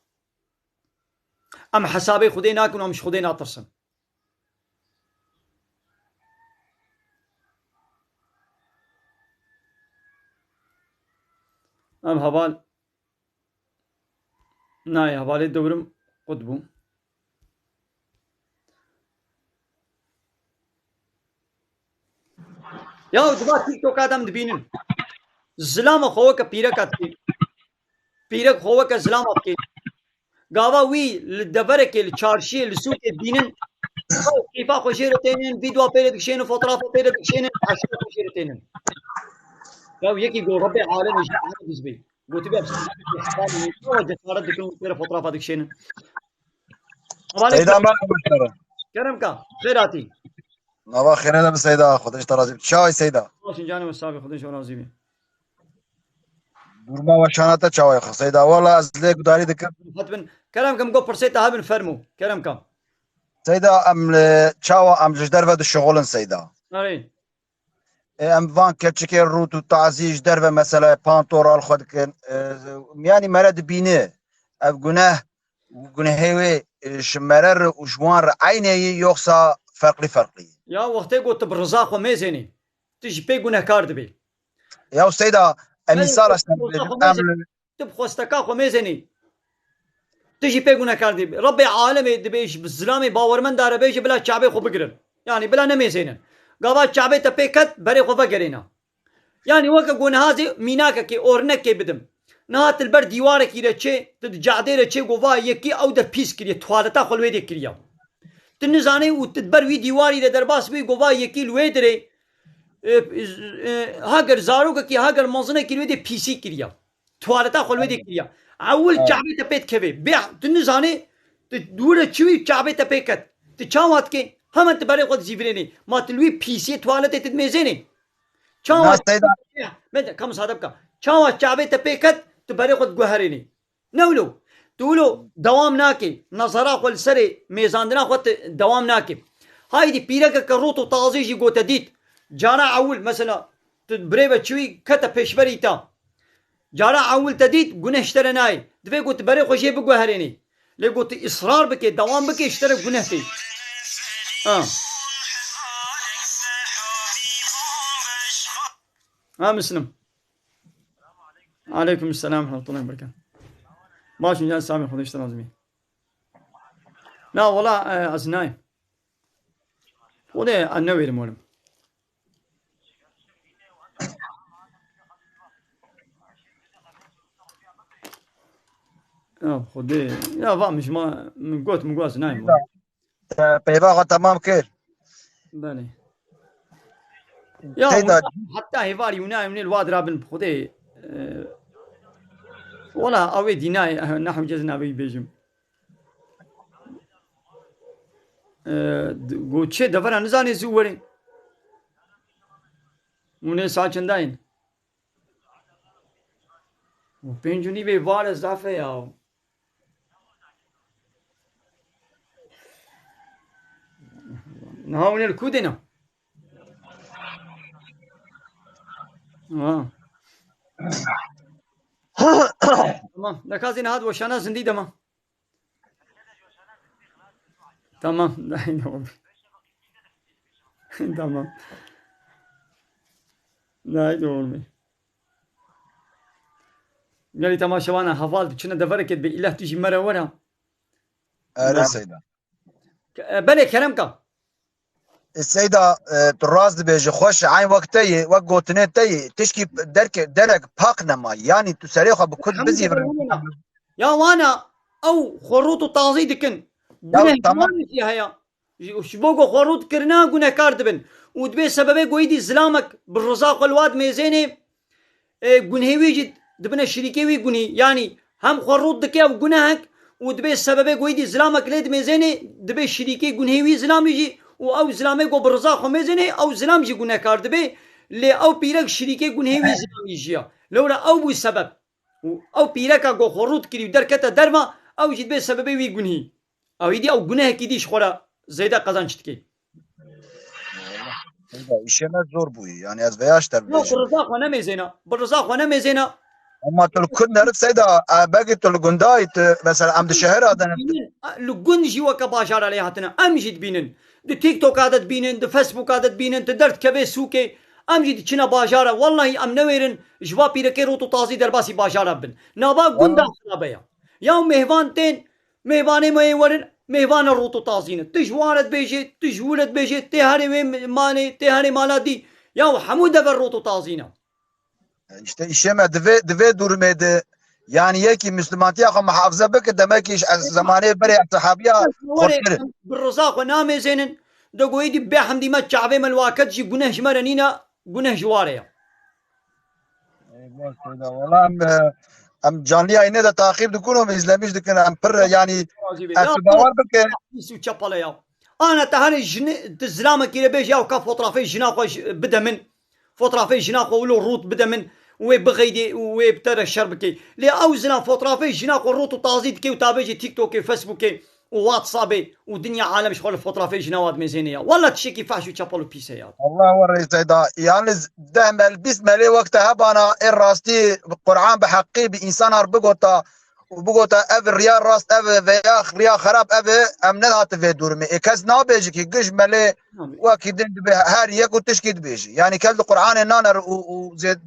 em hesabê Xwedê nakin û em ji Xwedê natirsin? Ev heval, nayê, hevalê Dewrim qut bû. Ya di va TikToka de em dibînin. Zilama xwe weke pîreka dikê. Pîrek xwe weke zilama dikê. Gava wî li deverekê, li çarşiyê, li sûkê dibînin. Ew keyfa xwe jê re tênin, vîdyoa pê re dikişênin, fotoğrafa pê re dikişênin, eşya xwe jê re tênin. Ya yekî got Rebbê alemê jê aciz bê. Gotibe, "Ev çawa cesaret dikin û pê re fotoğrafa dikişênin?" Hevalê Seyda, kerem, merhaba, merhaba. Kerem ka, xêr hatî. Nava xêre de bi Seyda, Xwedê ji te razî bi. Çawa yî Seyda? Baş in canê me, sabê, Xwedê ji we razî be. Durma weşana te çawa ye Seyda? Wala ez lê gudarî dikim. Xet bin. Kerem kim, go pirsê te hebin, fermû. Kerem ka. Seyda, em li çawa em ji derve dişixulin Seyda? Erê. Ê, em van keçikê rût û tazî ji derve mesela pantora li xwe dikin. Ê, yanî mere dibîne. Ev guneh, gunehê wê, e, ji mere re û ji wan re eynê ye, yoksa ferqlî ferqlî ye? Ya wextê ku tu bi riza xwe mêzênî, tu jî pê gunehkar dibî. Ya Seyda, em îsal, em li, tu bi xwesteka xwe mêzênî, tu jî pê gunehkar dibî. Rebbê alemê dibê ji zilamê bawermenda re bêje bila Çabê xwe bigirin. Yanî bila nemêzênin. Gava Çabê te pê ket, berê xwe vegerêne. Yanî weke ku niha zê mînakekê, ornekê bidim. Niha tu li ber dîwarekî re çê, tu di cadê re çê, go va yekî ew der pîs kiriye, tuwaleta xwe li wê dê kiriye. Tu nizanê û tu di ber wî dîwarî re derbas bî, go va yekî li wê dirê, e, e, heger zarokekî, heger mezinekî li wê dê pîsî kiriye. Tuwaleta xwe li wê dê kiriye. Ewil Çabê te pê dikeve. Bê, tu nizanê, tu dû re çi wî Çabê te pê ket. Tu çawa dikê? Hemen tu berê xwe dizîvirênê. Ma tu li wî pîsiyê tuwaletê tu dimêzênê. Çawa? Na Seyda. Me de, kam sade bika. Çawa Çabê te pê ket, tu berê xwe diguherênî. Ne wilo? Tu wilo dewam nake. Nezara xwe li serê mêzandina xwe tu dewam nake. Haydî pîrekeke rût û tazî jî gote dît. Cara ewil mesela tu birêve çiwî kete pêşberî te. Cara ewil te dît, guneh ji te re nayê. Divê ku tu berê xwe jê biguherênî. Lê ku tu israr bikê, dewam bikê, ji te re guneh tê. Ha. Ha, Muslim. Aleykum selam ve rahmetullahi ve berekatuhu. Baş, can Samî, Xwedê ji te razî bî. Na, wela, e, ez nayêm. Xwedê, ez newêrim werim. Ya Xwedê, ya va min ji ma, min got, min got, ez nayêm. Te peyva xwe temam kir. Belê. Ya Seyda, hûna, heta hêvarî hûna, hûnê li wa dirabin bi Xwedê, e, wela ew ê dînayê, eh, nehewce ez navê wî bêjim. E, d-, got çê devera nizanê zû werê. Hûnê saet çenda yên? Û pênc û nîvê vare zaf e ya. Niha hûn ê li ku dêne? Ha. Tamam. Nekazî niha di weşana zindî dema. Tamam. Tamam. Gelî temaşevana heval diçine deverekê dibê îlah tu jî mere were. Ere Seyda. E, belê kerem ka. E, Seyda, e, tu rast dibêjî, xweş e, eyn wek te yê, wek gotinê te yê, tişkî derke, derek pak nema. Yanî tu serê xwe bi kul bizîvirî. Ya wana ew xwe rût û tazî dikin. Ya, guneh tamam. Ji wan jî heye. Ji, ji bo ku xwe rût kirina gunehkar dibin. Û dibê sebebê ku êdî zilamek bi riza xwe li wa dimêzênê, e, gunhê wî jî dibine şirîkê wî gunhî. Yanî hem xwe rût dike ew gunehek û dibê sebebê ku êdî zilamek lê dimêzênê, dibê şirîkê gunhê wî zilamî jî û ew zilamê ku bi riza xwe mêzênê, ew zilam jî gunehkar dibê. Lê ew pîrek şirîkê gunhê wî zilamî jî ya. Lewra ew bû sebeb. Û ew pîreka ku xwe rût kirî û derkete derva, ew jî dibê sebebê wî gunhî. Ew êdî ew gunehekî dî ji xwe re zêde qezenc dike. Seyda, îşê me zor bûyî. Yanî ez veya ji te bibêjim. Yok, bi riza xwe nemêzêna. Bi riza xwe nemêzêna. Ama tu li ku neriv Seyda, e, belkî tu li gundayî, tu, mesela em di şehira de ne. Dibînin, e, li gund jî weke bajara lê hatine. Em jî dibînin. Di TikToka de dibînin, di Facebooka de dibînin, tu derdikevê sûkê. Em jî diçine bajara. Wellahî em newêrin ji va pîrekê rût û tazî derbasî bajara bibin. Nava gunda xirabe ya. Ya mêvan tên, mêvanê me yê werin, mêvana rût û tazî ne. Tu ji wan re dibêjê, tu ji wî re dibêjê, tê herê wê malê, tê herê mala dî. Ya hemû dever rût û tazî ne. İşte îşê me di vê, di vê durumê de, yanî yekî Müslümantiya xwe muhafaza bike, demek ki ez zemanê berê sahabiya xurtir. Bi riza xwe namêzênin. De goyê dî bê hemdî me çavê me li waket jî guneh ji me re nîne, guneh ji ware ya. Eyvah Seyda, wala em, e, em canlı yayını da takip dikin û izlemiş dikin, em pir, yanî, ez bawer bike. Pîs û çepele ya. Ana te herê jini, tu zilamekî re bêje ya ka fotrafê jina xwe ji, bide min. Fotrafê jina xwe wilo rût bide min. Wê bixeydê û wê bi te re şer bike. Lê ew zilam fotrafê jina xwe rût û tazî dike û ta bêje TikTokê, Facebookê. û WhatsAppê û dinya alem ji xwe li fotrafê jina wa dimêzêne ya. Walla tiştekî fehş û çepel û pîs e ya. Allah we rêzê da. Yalnız deh mel, bîst melê wek te hebana, ê rastî Quran bi heqî bi însanar bigota û bigota ev riya rast ev e veya riya xerab ev e, em nedihate vê durumê. Ê kes nabêje ki giş melê wekî din dibe her yek û tişkî dibêje. Yanî kes li Quranê naner û, û zê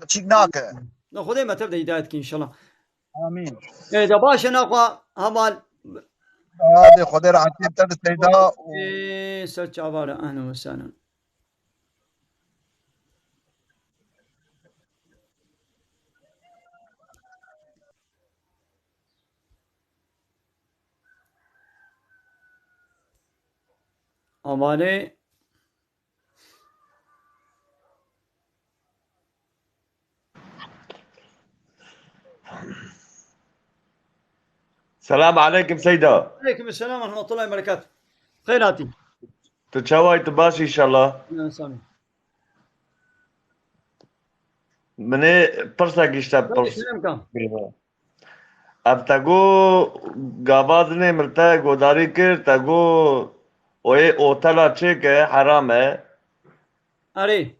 çîk nake. Ne Xwedê me tev de hidayet ki înşallah. Amîn. Ê, de baş e naxwa heval. Adê Xwedê rehetiyê te bi Seyda û Ê, ser çava re, ehlen ve sehlen. Amanê. Selam aleykum Seyda. Aleykum selam ve rahmetullahi ve berekatuh. Xeyr hatî. Tu çaway, tu baş inşallah. Ya, sami. Min ê pirsek ji te pirs. Selam kan. Ev te got gava zinê min te godarî kir, te got oyê otela çêke heram e. Erê.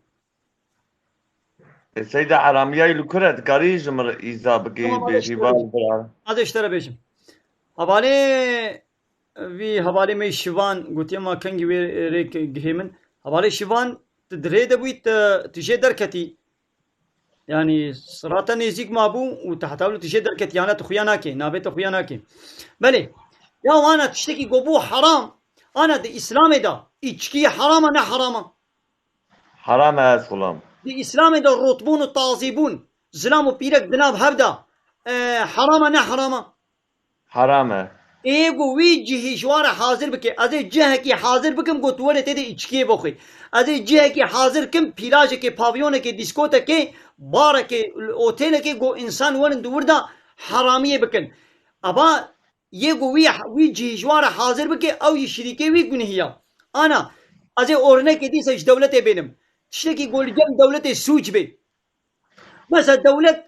E, Seyda, heramiyayî li kur e, dikarî ji min re îza bikî, Tamam, bêjî, ez val bira. Ez ê ji te re bêjim. Hevalê vî hevalê me Şivan gotiye ma kengî wê rê gihê min. Hevalê Şivan, tu di rê de bûyî, tu, tu jê derketî. Yanî sirata nêzîk ma bû û tu heta wilo tu jê derketî, yana tu xuya nakê, navê te xuya nakê. Belê. Ya ana tiştekî ku bû heram, ana di Îslamê de, îçkî heram e ne heram e? Heram e, ez xulam. Di Îslamê de rotbûn û tazîbûn, zilam û pîrek di nav hev de, e, heram e ne heram e? Heram e. Ê ku wî cihî ji wan re hazir bike, ez ê cihekî hazir bikim ku tu were tê de îçkiyê bixwî. Ez ê cihekî hazir kim, pîlajekê, pavyonekê, dîskotekê, barekê, otêlekê ku însan werin di wir de heramiyê bikin. Aba yê ku wî, wî cihî ji wan re hazir bike, ew jî şirîkê wî gunhî ya. Ana, ez ê ornekê dîsa ji dewletê bênim. Tiştekî ku li cem dewletê sûc bê. Mesela dewlet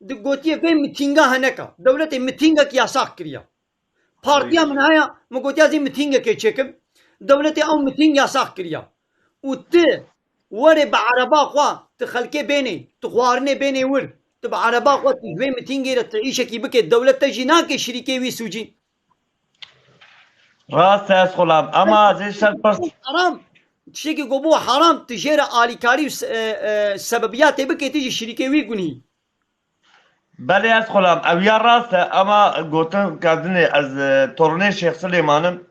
di gotiye vê mitînga heneka. Dewletê mitîngek yasax kiriya. Partiya min haya, min gotiya zî mitîngekê çêkim. Dewletê ew mitîng yasax kiriya. Û tu were bi ereba xwe, tu xelkê bênê, tu xwarinê bênê wir, tu bi ereba xwe tu ji wê mitîngê re tu îşekî bike, dewlet te jî nake şirîkê wî sûcî. Rast e, ez xulam. Ama ez ê ser pirs. Haram. Tiştekî ku bû haram, tu jê re alîkarî û se-, e, e, sebebiyatê bike, tu jî şirîkê wî gunî. Belê, ez xulam. Ew ya rast e, ama gotin kerdinê ez, e, torunê Şêx Silêman im.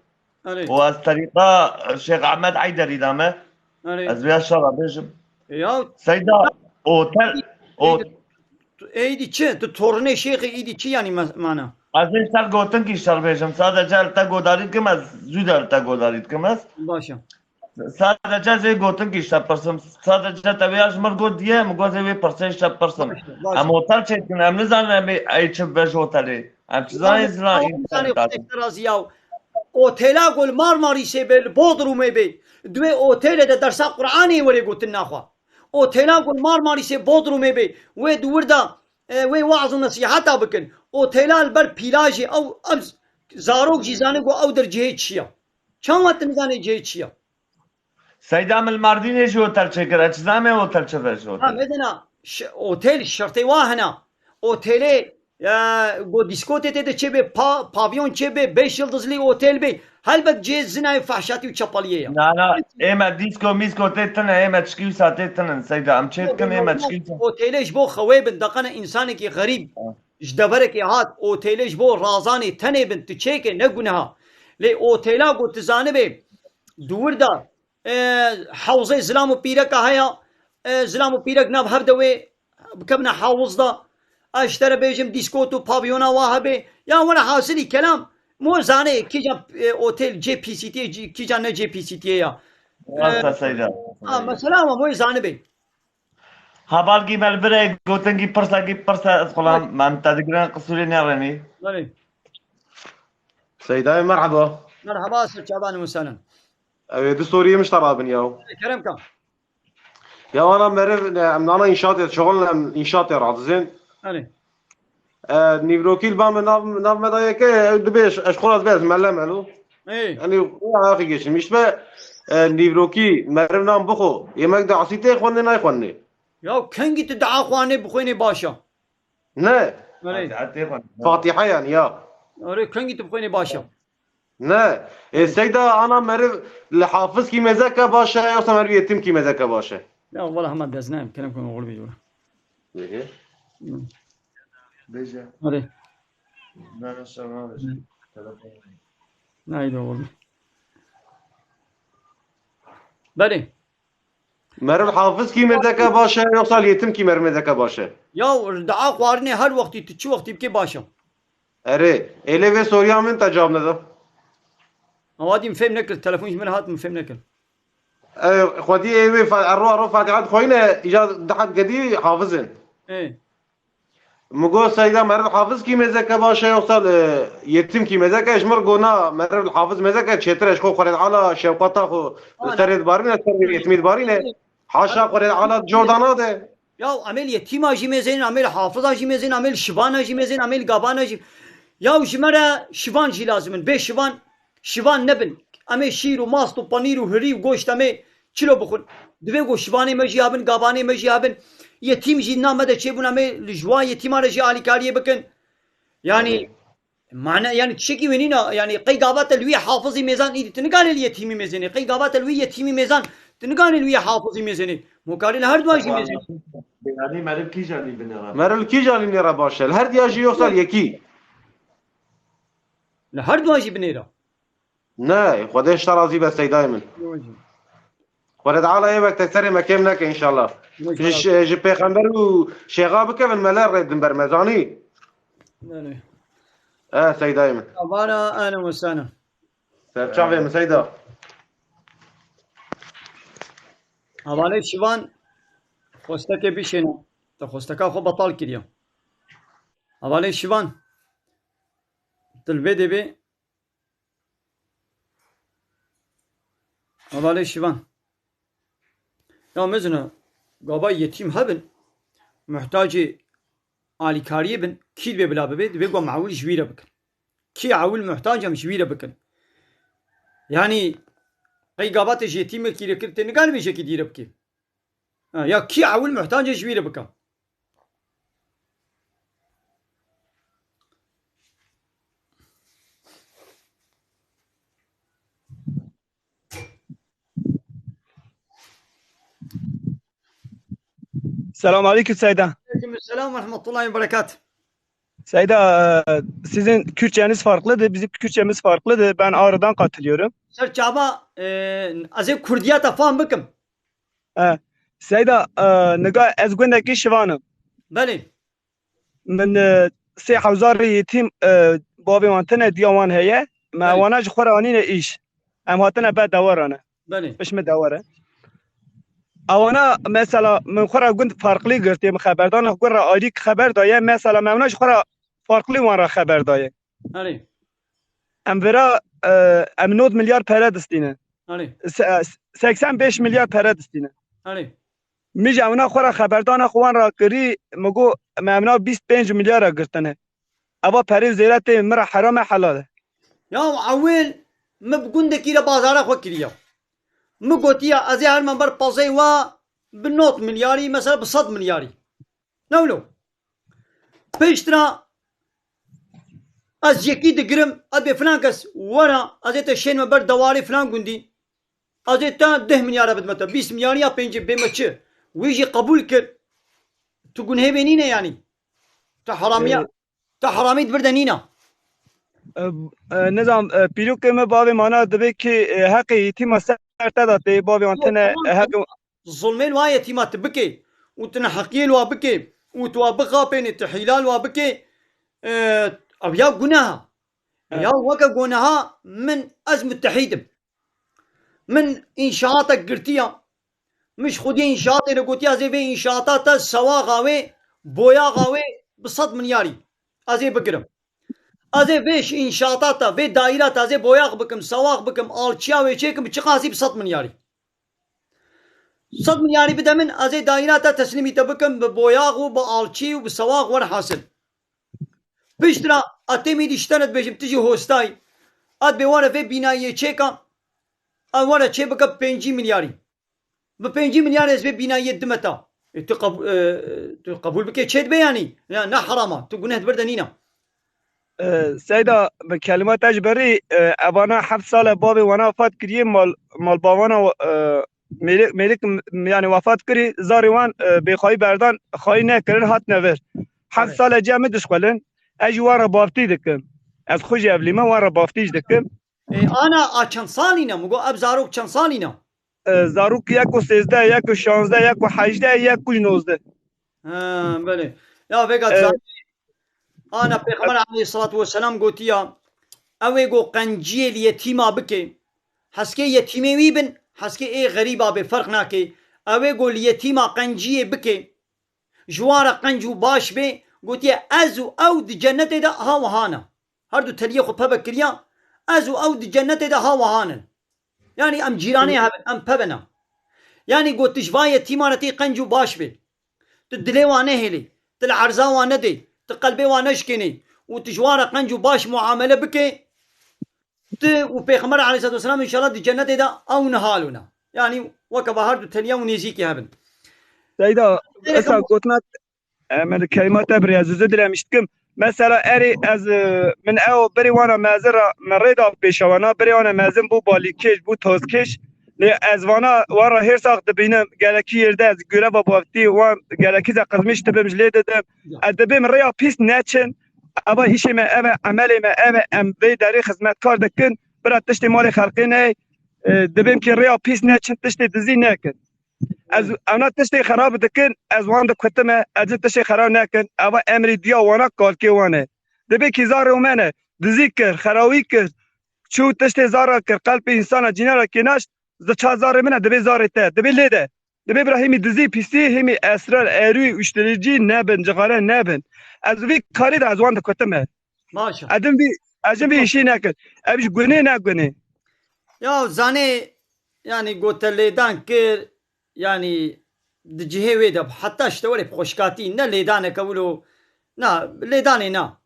Erê. Û ez terîqa Şêx Ehmed Eyderî de me. Erê. Ez vê şara bêjim. Ya. Seyda, otel, o- Êdî çi? Tu torunê Şêxê êdî çi yanî me-, mana? Ez ê ser gotinkî şer bêjim. Sadece li te godarî dikim ez, zû de li te godarî dikim ez. Baş e. Sadece ez ê gotinkî şer pirsim. Sadece te vêya ji mir got diye, min got ez ê wê pirsê şer pirsim. Baş e, baş e. Em otel çêdikin, em nizanin em ê, ey çi bibe ji otelê. Em çi zanî zina. Em nizanin, Xwedê te razî ya. Otela ku li Marmarîsê be, li Bodrumê be, di wê otelê de dersa Qur'anê were gotin naxwe. Otela ku li Marmarîsê, Bodrumê be, wê di wir de, e, wê waz û nesîheta bikin. Otela li ber pîlajê, ew, ev zarok jî zane ku ew der cihê çi ya. Çawa tu nizanî cihê çi ya? Seyda, min li Mardînê jî otel çêkir. Ez çi zanî otel çi be ji otel. Ha, medena, ş-, otel şertê wa hene. Otelê Ya, go dîskotê tê de çê bê, pa-, pavyon çê bê, beş yıldızlı otel bê. Helbet cihê zinayê, fahşatî û çapaliyê ya. Na, na, ê me dîsko mîsko tê tine, ê me çikî wisa tê tinin, Seyda. Em çê dikin, ê me çikî wisa. Otelê ji bo xewê bin, deqene însanekî xerîb, Ha. ji deverekê hat, otelê ji bo razanê tenê bin, tu çêke ne guneha. Lê otela ku tu zanibê, di wir de, e, hewzê zilam û pîreka heye, e, zilam û pîrek nav hev de wê bikevine hewz de. Ez ji te re bêjim, dîskot û pavyona wa hebe. Ya were hasilî kelam, mo zane kîjan, e, otel cê pîsîtiyê, cî-, kîjan ne cê pîsîtiyê ya. Rast e, E, Seyda. Ha, mesela ama mo zanibê. Hevalkî me li vir e, gotinkî pirsekî pirse, ez xulam, Baş. Em te digirin, qisûrê nêrenî. Belê. Seydayê merheba. Merheba, ser çavan û selen. Ew ê du soriyê min ji te rabin ya. Kerem ka. Ya ana meriv, ne, em nana înşaatê, şixul em înşaatê radizên. Erê. E, nîvrokî li ba me nav, nav me da yeke, ew dibê ez, ez xwe ez bes mele melo. Ê. Yanî, o ayakî geçin. Îşte, e, nîvrokî meriv nan bixwe. Yemek de asî tê xwendê, nayxwendê. Ya kengî tu dua xwanê bixwênê baş e. Ne. Erê. Fatiha tê xwendê. Fatiha yanî ya. Erê, kengî tu bixwênê baş e. Ne. E, Seyda, ana meriv li hafiz kî mêzeke baş e, yoksa meriv yetim kî mêzeke baş e? Ya wala hema dest nayem, kerem kun oğul bey. Peki. Hı. Bêje. Hadi. Nana şema bêje. Hı. Telefon. Haydi oğul bey. Belê. Meriv hafiz kî mêzeke baş e, yoksa li yetim kî meriv mêzeke baş e? Ya dua xwarinê her wextî, tu çi wextî bikê baş e. Erê, ê lê vê soriya min te cewab neda. Awa dî min fêm nekir, telefon ji min hat min fêm nekir. E, xwedî ê wê fa-, ero, ero Fatiha dixweyne, îca dihet gedî hafizin. Ê. Min got, Seyda, meriv hafiz kî mêzeke baş e, yoksa, e, yetim kî mêzeke? Ji mir got, na, meriv hafiz mêzeke çêtir e, ji xwe Xwedê Teala şefqeta xwe Ana. serê dibarîne, serê yetimî dibarîne. Haşa Xwedê Teala cor da nade. Ya, em ê li yetîma jî mêzên, em ê li hafiza jî mêzên, em ê li şibana jî mêzên, em ê li gabana jî. Ya û ji me re şivan jî lazim in. Bê şivan, şivan nebin. Em ê şîr û mast û panîr û hirî û goşt em ê çilo bixwin. Divê ku şivanê me jî hebin, gavanê me jî hebin. Yetîm jî di nav me de çêbûn, em ê li ji wan yetîman re jî alîkariyê bikin. Yanî, mane, yanî tiştekî wê nîne, yanî qey gava te li wî hafizî mêzan îdî, tu nikarî li yetîmî mêzênê. Qey gava te li wî yetîmî mêzan, tu nikarî li wî hafizî mêzênê. Mo karî li her duwan jî mêzênê. Yanî meriv kîjan î binêre? Meriv kîjan î nêre baş e? Li her diya jî yoxsa li yekî? Li her duwan jî binêre. Ne, Xwedê ji te razî be seydayê min. Xwedê Teala yê wek te serê me kêm neke înşallah. Ji, ji, ji pêxember û şêxa bikevin me ler rê din ber me zanî. Belê. E seydayê min. Avara, ahlen ve sahlen. Serçavê min seyda. Hevalê şivan xwestekê bişêne. Te xwesteka xwe betal kiriye. Hevalê şivan. Dilbê dê bê. Hevalê şivan. Ya mezina, gava yetîm hebin, muhtacê alîkariyê bin, kî dibê bila bibe, divê ku em ewil ji wî re bikin. Kî ewil muhtac em ji wî re bikin. Yanî, qey gava te ji yetîmekî re kir, tê nikarî bê jekî dî re bikî. Ha, ya kî ewil muhtac e ji wî re bike. Selam aleyküm Seyda. Aleyküm selam ve rahmetullahi ve berekat. Seyda, e, sizin Kürtçeniz farklıdır, bizim Kürtçemiz farklıdır. Ben Ağrı'dan katılıyorum. Ser çava, e, ez ê Kurdiyata fam bikim. E, Seyda, e, niga ez gundekî Şivan im. Belê. Min, e, sê hewzarê yetîm, e, bavê wan tine, diya wan heye. Me Belê. Wana ji xwe re anîne îş. Em hatine ber dewara ne. Belê. Pişt min dewar e. Ewana mesela min xwe re gund farklî girtiye, min xeberdana gund re ayrî xeber daye. Mesela me wana ji xwe re farklî wan re xeber daye. Erê. Em vira, e, em nod milyar pere distîne. Erê. Se-, seksen beş milyar pere distîne. Erê. Min ji ewna xwe re xeberdana xwe wan re kirî, min got, me ewna bîst pênc milyar re girtine. Eva perê zêre tê, min re heram e, helal e? Ya ewil min bi gundekî re bazara xwe kiriya. Min gotiya, ez ê herme ber pazey wa bi nod milyarî, mesela bi sed milyarî. Ne wilo? Piştre ez yekî digirim, ez bê filan kes were, ez ê te şênme ber dewarê filan gundî. Ez ê te deh milyara bidime te, bîst milyarî ya pêncî bê me çi? Wî jî qebûl kir. Tu gunhê wê nîne yanî. Tu heramiya, tu heramî di vir de nîne. E, e, nizam, e, pîrokê me bavê mana dibê ki, e, heqê yetîma ser te de tê, bavê wan tine, e, heqê Zulmên wa yetîma tu bikê û tu neheqiyê li wa bikê û tu wa bixapênê, tu hîla li wa bikê, e, ev ya guneha. Evet. Ya weke guneha min ez mutehîd im. Min înşaatek girtiya. Min ji xwediyê înşaatê re gotiya, ez ê vê înşaata te sewaxa wê, boyaxa wê bi sed milyarî ez ê bigirim. Ez ê vê ji înşaata te, vê daîra te ez ê boyax bikim, sewax bikim, alçiya wê çêkim, bi çiqasî bi sed milyarî. Sed milyarî bide min, ez ê daîra te teslîmî te bikim, bi boyax û bi alçî û bi sewax were hasil. Piştre, a têmî dî ji te re dibêjim, tu jî hostayî. A dibê were vê bînayiyê çêka, a were çê bike bi pêncî milyarî. Bi pêncî milyar ez vê bînayiyê dime ta. E, tu qeb-, e, tu qebûl bike çê dibe yanî. Ya, ne herama. Tu guneh di vir de nîna. E, Seyda, bi kelima te ji berî, e, evana heft sal e bavê wana wefat kiriye, mal, malbavana, e, mêlik, mêlik, yani wefat kirî, zarê wan, e, bêxwayî berdan, xwayî nekirin, hatine vir. Heft Evet. sal e cem min dişxwelin, ez jî wan re baftî dikim. Ez xwe jî evlî me, wan re baftî jî dikim. E, ana a çend salî ne? Min got, ev zarok çend salî ne? E, zarok yek û sêzdeh, yek û şazdeh, yek û hejdeh, yek û nozdeh. Ha, belê. Ya vêga E, zanî. Ana Pêxember aleyhissalatu vesselam gotiya, ew ê go qenciyê li yetîma bike, heskê yetîmê wî bin, heskê ê xerîba bê, ferq nake. Ew ê go li yetîma qenciyê bike, ji wan re qenc û baş bê, gotiye, ez û ew di cennetê de ha wiha ne. Her du teliyê xwe peve kiriya, ez û ew di cennetê de ha wiha ne. Yanî em cîranê hebin, em peve ne. Yanî got, tu ji van yetîman re tê qenc û baş bê. Tu dilê wan nehêlî, tu li erza wan nedê, tu qelbê wan neşkênî. û tu ji wan re qenc û baş muamele bike, tu û Pêxember aleyhisselatu vesselam înşallah di cennetê de ew niha lûne. Yanî weke va her du teliya û nêzîkî hebin. Seyda, esa gotina, e, min kelîma te bi rêya zûzû dilemiş dikim. Mesela erê ez, e, min ew berê wana mezin ra min rê da pêşewana, berê wana mezin bû balîkêş, bû tozkêş. Lê ez vana wan ra hêrsax dibînim, gelekî yerde ez göreva bavtî wan gelekî ze qizmîş dibim, ji lê didim. Ez dibêm rêya pîs neçin. Eva îşê me ev e, emelê me ev e, em vê derê xizmetkar dikin, bira tiştê malê xelkê neyê, e, dibêm ki rêya pîs neçin, tiştê dizî nekin. Ez ewna tiştê xerab dikin, ez wan dikutime, ez ê tiştê xerab nekin. Eva emrî diya wana kalkê wan e. Dibê ki zarê me ne, dizî kir, xerawî kir, çû tiştê zara kir, qelpê însana cînara kênaşt, di ça zarê min e, dibê zarê te, dibê lê de. Dibê bira hêmî dizî, pîsî, hêmî esrar, erûyî, uştiricî nebin, cixare nebin. Ez vî karî de ez wan dikutime. Maşa. Edim vî, ez jin vî îşî nekin. Ev ji gunê ne gunê. Ya zanê, yanî gote lêdan kir, yanî di cihê wê de heta ji te werê bi xweşkatî ne lêdaneke wilo, na, lêdanê na.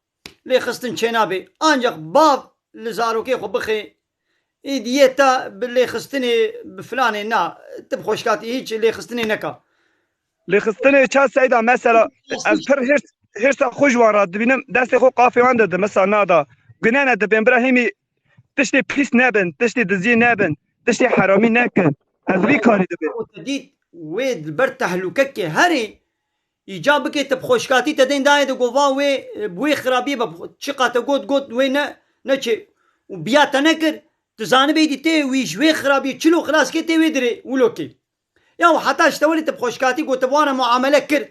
Lêxistin çênabê. Ancak bav li zarokê xwe bixê, êdî yê te bi lêxistinê, bi filanê na, tu bi xweşkatî hîç lêxistinê neka. Lêxistinê ça seyda mesela ez pir hêrs, hêrsa xwe ji wan re dibînim, destê xwe qafê wan didim, mesela nada. Gune ne dibên bira hêmî tiştê pîs nebin, tiştê dizî nebin, tiştê heramî nekin. Ez vî karî dibêm. Te dît wê li ber tehlûkekê herê, îca bike te bi xweşkatî te dên dayê de gova wê, e, bi wê xirabiyê be, çiqa te got, got wê ne, neçê û biya te nekir, tu zanibê dî tê wî ji wê xirabiyê çilo xilas kê tê wê dirê wilo kê. Ya û heta ji te werê te bi xweşkatî got te bi wan re muamele kir,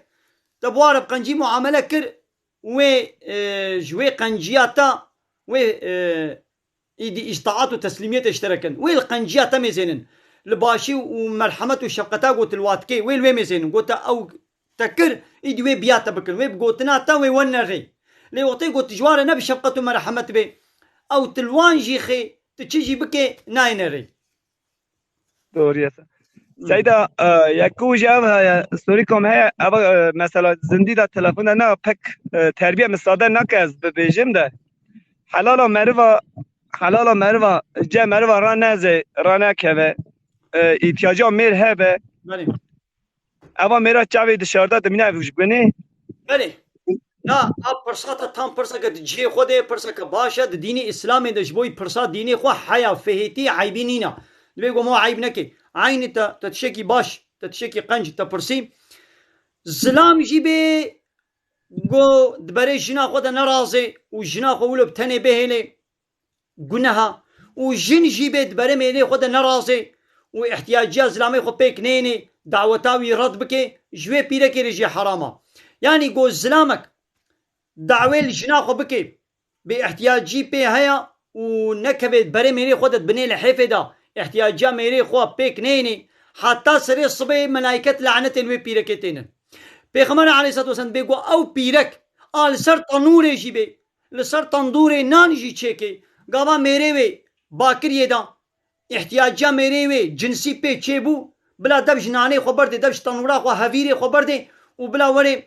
te bi wan re bi qencî muamele kir, wê, e, ji wê qenciya te wê, e, îdî îtaat û teslîmiyetê ji te re kin. Wê li qenciya te mêzênin. Li başî û merhemet û şefqeta got li wa dikê, wê li wê mêzênin. Got te ew te kir, îdî wê biya te bikin. Wê bi gotina te wê werne rê. Lê wextê got tu ji wan re ne bi şefqet û merhemet bê, ew tu li wan jî xê, tu çi jî bikê, nayêne rê. Doğru ya. Seyda, e, ya ku ji ev heye, sorî kom heye, ev, e, mesela zindî de telefon de ne pek, e, terbiye misade nake ez bibêjim de. Helala meriva, helala meriva, ce meriva ra neze, ra nekeve. E, îhtiyacı mêr hebe. Belê. Eva mêra çavê dışarıda dimîne ev ji gunê. Belê. Na, a pirsa te tam pirseke di cihê xwe de ye, pirseke baş e, di dînê Îslamê de ji bo wî pirsa dînê xwe heya, fihêtî, eybî nîna. Divê ku ma eyb nekê. Eynî te, te tiştekî baş, te tiştekî qenc te pirsî. Zilam jî bê ku di berê jina xwe de nerazê û jina xwe wilo bi tenê bihêlê. Guneha. Û jin jî bê di berê mêrê xwe de nerazê û ihtiyaciya zilamê xwe pêk nênê, daweta wî red bike, ji wê pîrekê re jî heram a. Yanî go zilamek dawê li jina xwe bike, bê ihtiyacî pê heye û nekeve berê mêrê xwe de di binê lihêfê de, ihtiyaciya mêrê xwe pêk nênê, heta serê sibê melayket lanetê li wê pîrekê tênin. Pêxember aleyhisselatu vesselam dibê go ew pîrek a li ser tenûrê jî bê, li ser tendûrê nan jî çêkê, gava mêrê wê bakiriyê da, ihtiyaciya mêrê wê cinsî pê çêbû, bila dev ji nanê xwe berdê, dev ji tenûra xwe, hevîrê xwe berdê û bila werê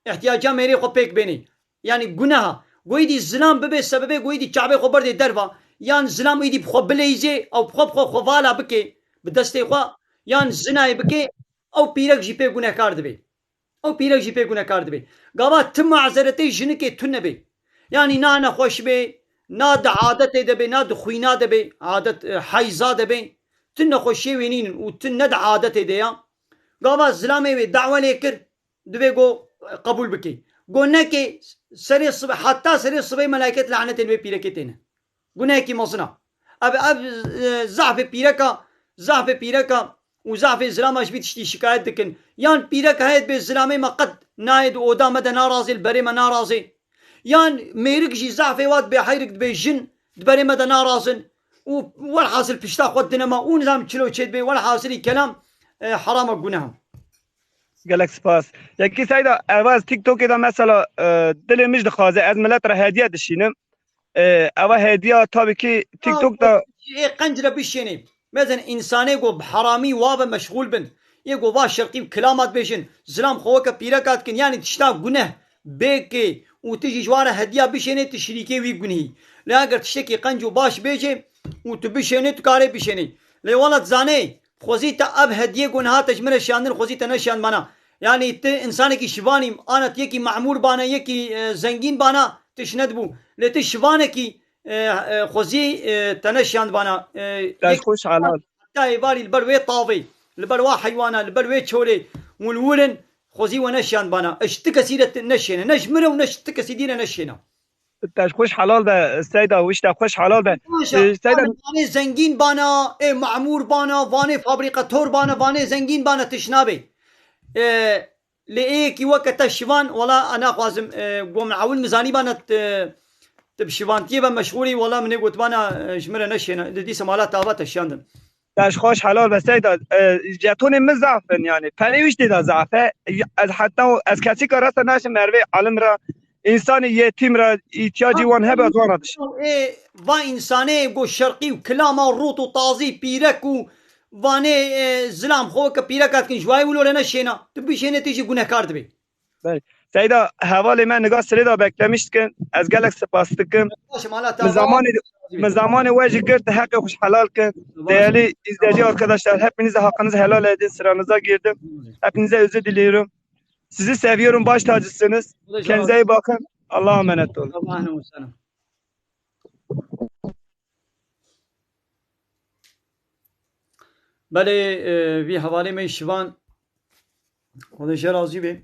ihtiyaciya mêrê xwe pêk bênê. Yanî guneha. Goyî dî zilam bibe sebebê goyî dî çavê xwe berdê derva, yan zilam êdî bi xwe bileyzê, ew bi xwe bi xwe xwe vala bike, bi destê xwe, yan zinayê bike, ew pîrek jî pê gunehkar dibe. Ew pîrek jî pê gunekar dibe. Gava ti mazeretê jinikê tune be. Yanî na nexweş be, na di adetê de be, na di xwîna de be, adet, e, heyza de be. Ti nexweşiyê wê nînin û ti ne di adetê de ya. Gava zilamê wê dawa lê kir, divê go, e, qebûl bike. Go neke, serê sibe, heta serê sibê melaiket lanetên wê pîrekê têne. Gunehekî mezin a. Ev, ev, e, zehfê pîreka, zehfê pîreka û zehfê zilama ji vî tiştî şikayet dikin. Yan pîrek heye dibê zilamê me qet nayê di oda me de narazê, li berê me narazê. Yan mêrik jî zehfê wa dibê heyrik dibê jin di berê me de narazin. Û welhasil pişta xwe dine me û nizam çilo çê dibê, welhasilî kelam, e, herama guneha. Gelek spas. Yekî Seyda, ev ez TikTokê de mesela, e, dilê min jî dixwaze, ez milet re hediye dişînim. E, eva hediya tabii ki TikTok da. Ê qenc re bişênê. Mezen însanê ku bi heramî wa ve meşxûl bin. Yê ku va şerqî û kilama dibêjin. Zilam xwe weke pîreka dikin. Yanî tişta guneh. bêkê û tu jî ji wan re hediya bişênê, tu şirîkê wî gunhî. Lê eger tiştekî qenc û baş bêjê û tu bişênê, tu karê bişênê. Lê wela dizanê, xwezî te ev hediyê ku niha te ji min re şiyandin, xwezî te neşiyandbana. Yanî tu însanekî şivanî, ana tu yekî memûr bana, yekî, e, zengîn bana, tu ji nedibû. Lê tu şivanekî, e, e, xwezî, e, te neşiyandbana. E, Te ji yek-, xwe ji helal. Heta êvarî li ber wê tavê, li ber wa heywana, li ber wê çolê, hûn li wir in, xwezî we neşiyandbana. Ji ti kesî re ti-, neşiyêne. Ne ji min re û ne ji ti kesî dî re neşiyêne. Te ji xwe ji helal be, Seyda, wişta xwe ji helal be. Baş e. Ee, Seyda, vanê zengîn bana, ê memûr bana, vanê fabrîqetor bana, vanê zengîn bana, tişt nabê. Ee, lê ê yekî weke te şivan, wela, e, naxwazim, e, go min ewil min zanîbana, e, tu bi şivantiyê ve meşxûlî, wela, min ê gotibana, e, ji min re neşêne. Di dîsa mala tava te şiyandin. Te ji xwe ji helal be, Seyda. E, jetonê min zaf in, yani. Perê wî jî tê de zaf e. Ez heta ez kesîka rasta naşim mervê alim re, însanê yetîm re, îhtiyacî wan hebe, ez wan re dişim. Ê, va însanê go şerqî û kilama rût û tazî pîrek û vanê, e, zilam xwe weke pîreka dikin, ji wayê wilo re neşêna. Tu bişênê, tu jî gunehkar dibî. Belê. Seyda, hevalê me niga sirê de beklemiş dikin. Ez gelek spas dikim. Baş e, mala te Min ava. zamanê, min zamanê we jî girt, heqê xwe ji helal kin. Baş. Değerli izleyici arkadaşlar, hepinize hakkınızı helal edin, sıranıza girdim. Hepinize özür diliyorum. Sizi seviyorum, baş tacısınız. Kendinize iyi bakın. Allah'a emanet olun. Allah'a emanet olun. Belê, e, vî hevalê me şivan, Xwedê jê razî be.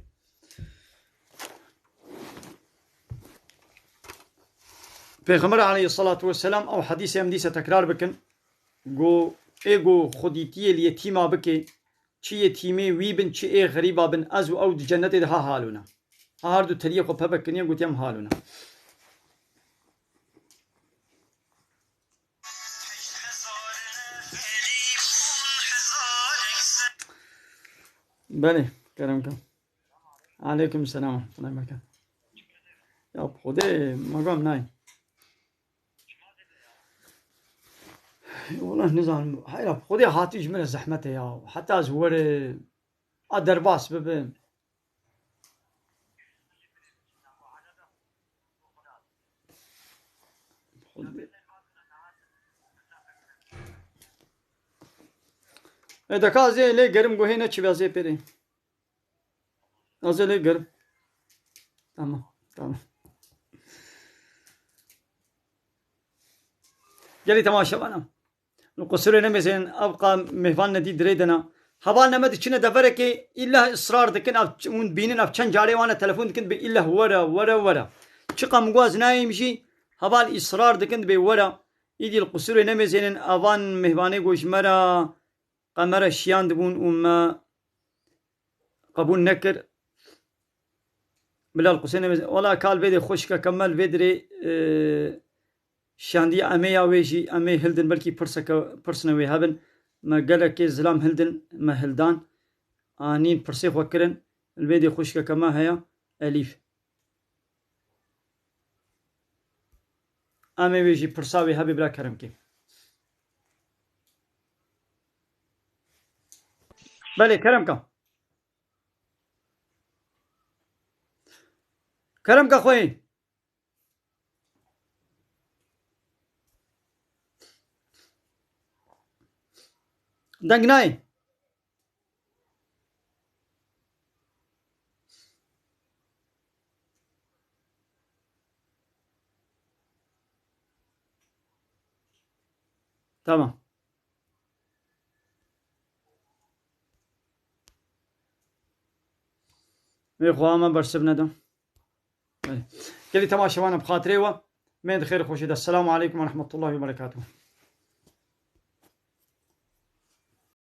Pêxember aleyhissalatu vesselam ew hedîsê em dîse tekrar bikin. Go, ê go xwedîtiyê li yetîma bike, çi yetîmê wî bin, çi ê xerîba bin, ez û ew di cennetê de ha halûne. Ha her du teriyê xwe peve kiriye, gotiye em halûne. Belê, kerem ke. Aleyküm selam. Rahmetullah bereket. Ya Xwedê, magam nayê. Wala nizanim. Heyra, Xwedê hatî ji min re zehmet e ya. Heta ez were, a derbas bibim. E, deka ez ê lê gerim, guhê neçibe, ez ê pêrê. Ez ê lê gerim. Tamam, tamam. Gelî temaşevana. Li qusûrê nemêzên ev qa mêvan nedî dirê dena. Heval neme diçine deverekê, îllah israr dikin, ev ç-, hûn bînin, ev çend carê wane telefon dikin, dibê îllah were, were, were. Çiqa min got ez nayêm jî, heval israr dikin, dibê were. Îdî li qusûrê nemêzênin, evan mêvanê got ji me re, qe me re şiyandibûn û me qebûl nekir. Bila li qusê nemêzênin, wela kal vê dê xwişke ke me li vê dirê, e, Şandî em ê ya wê jî, em ê hildin, belkî pirseke, pirsine wê hebin. Me gelekê zilam hildin, me hildan. Anîn pirsê xwe kirin. Li vê dê xwişkeke me heye, Elîf. Em ê wê jî pirsa wê hebê bila kerem kê. Belê, kerem ka. Kerem ka xweyê. Deng nayê. Tamam. Wê xwe me bersiv neda. Belê. Gelî temaşevanan bi xatirê we. Mê di xêr xweşî de. Selamu aleykum ve rahmetullahi ve berekatuhu.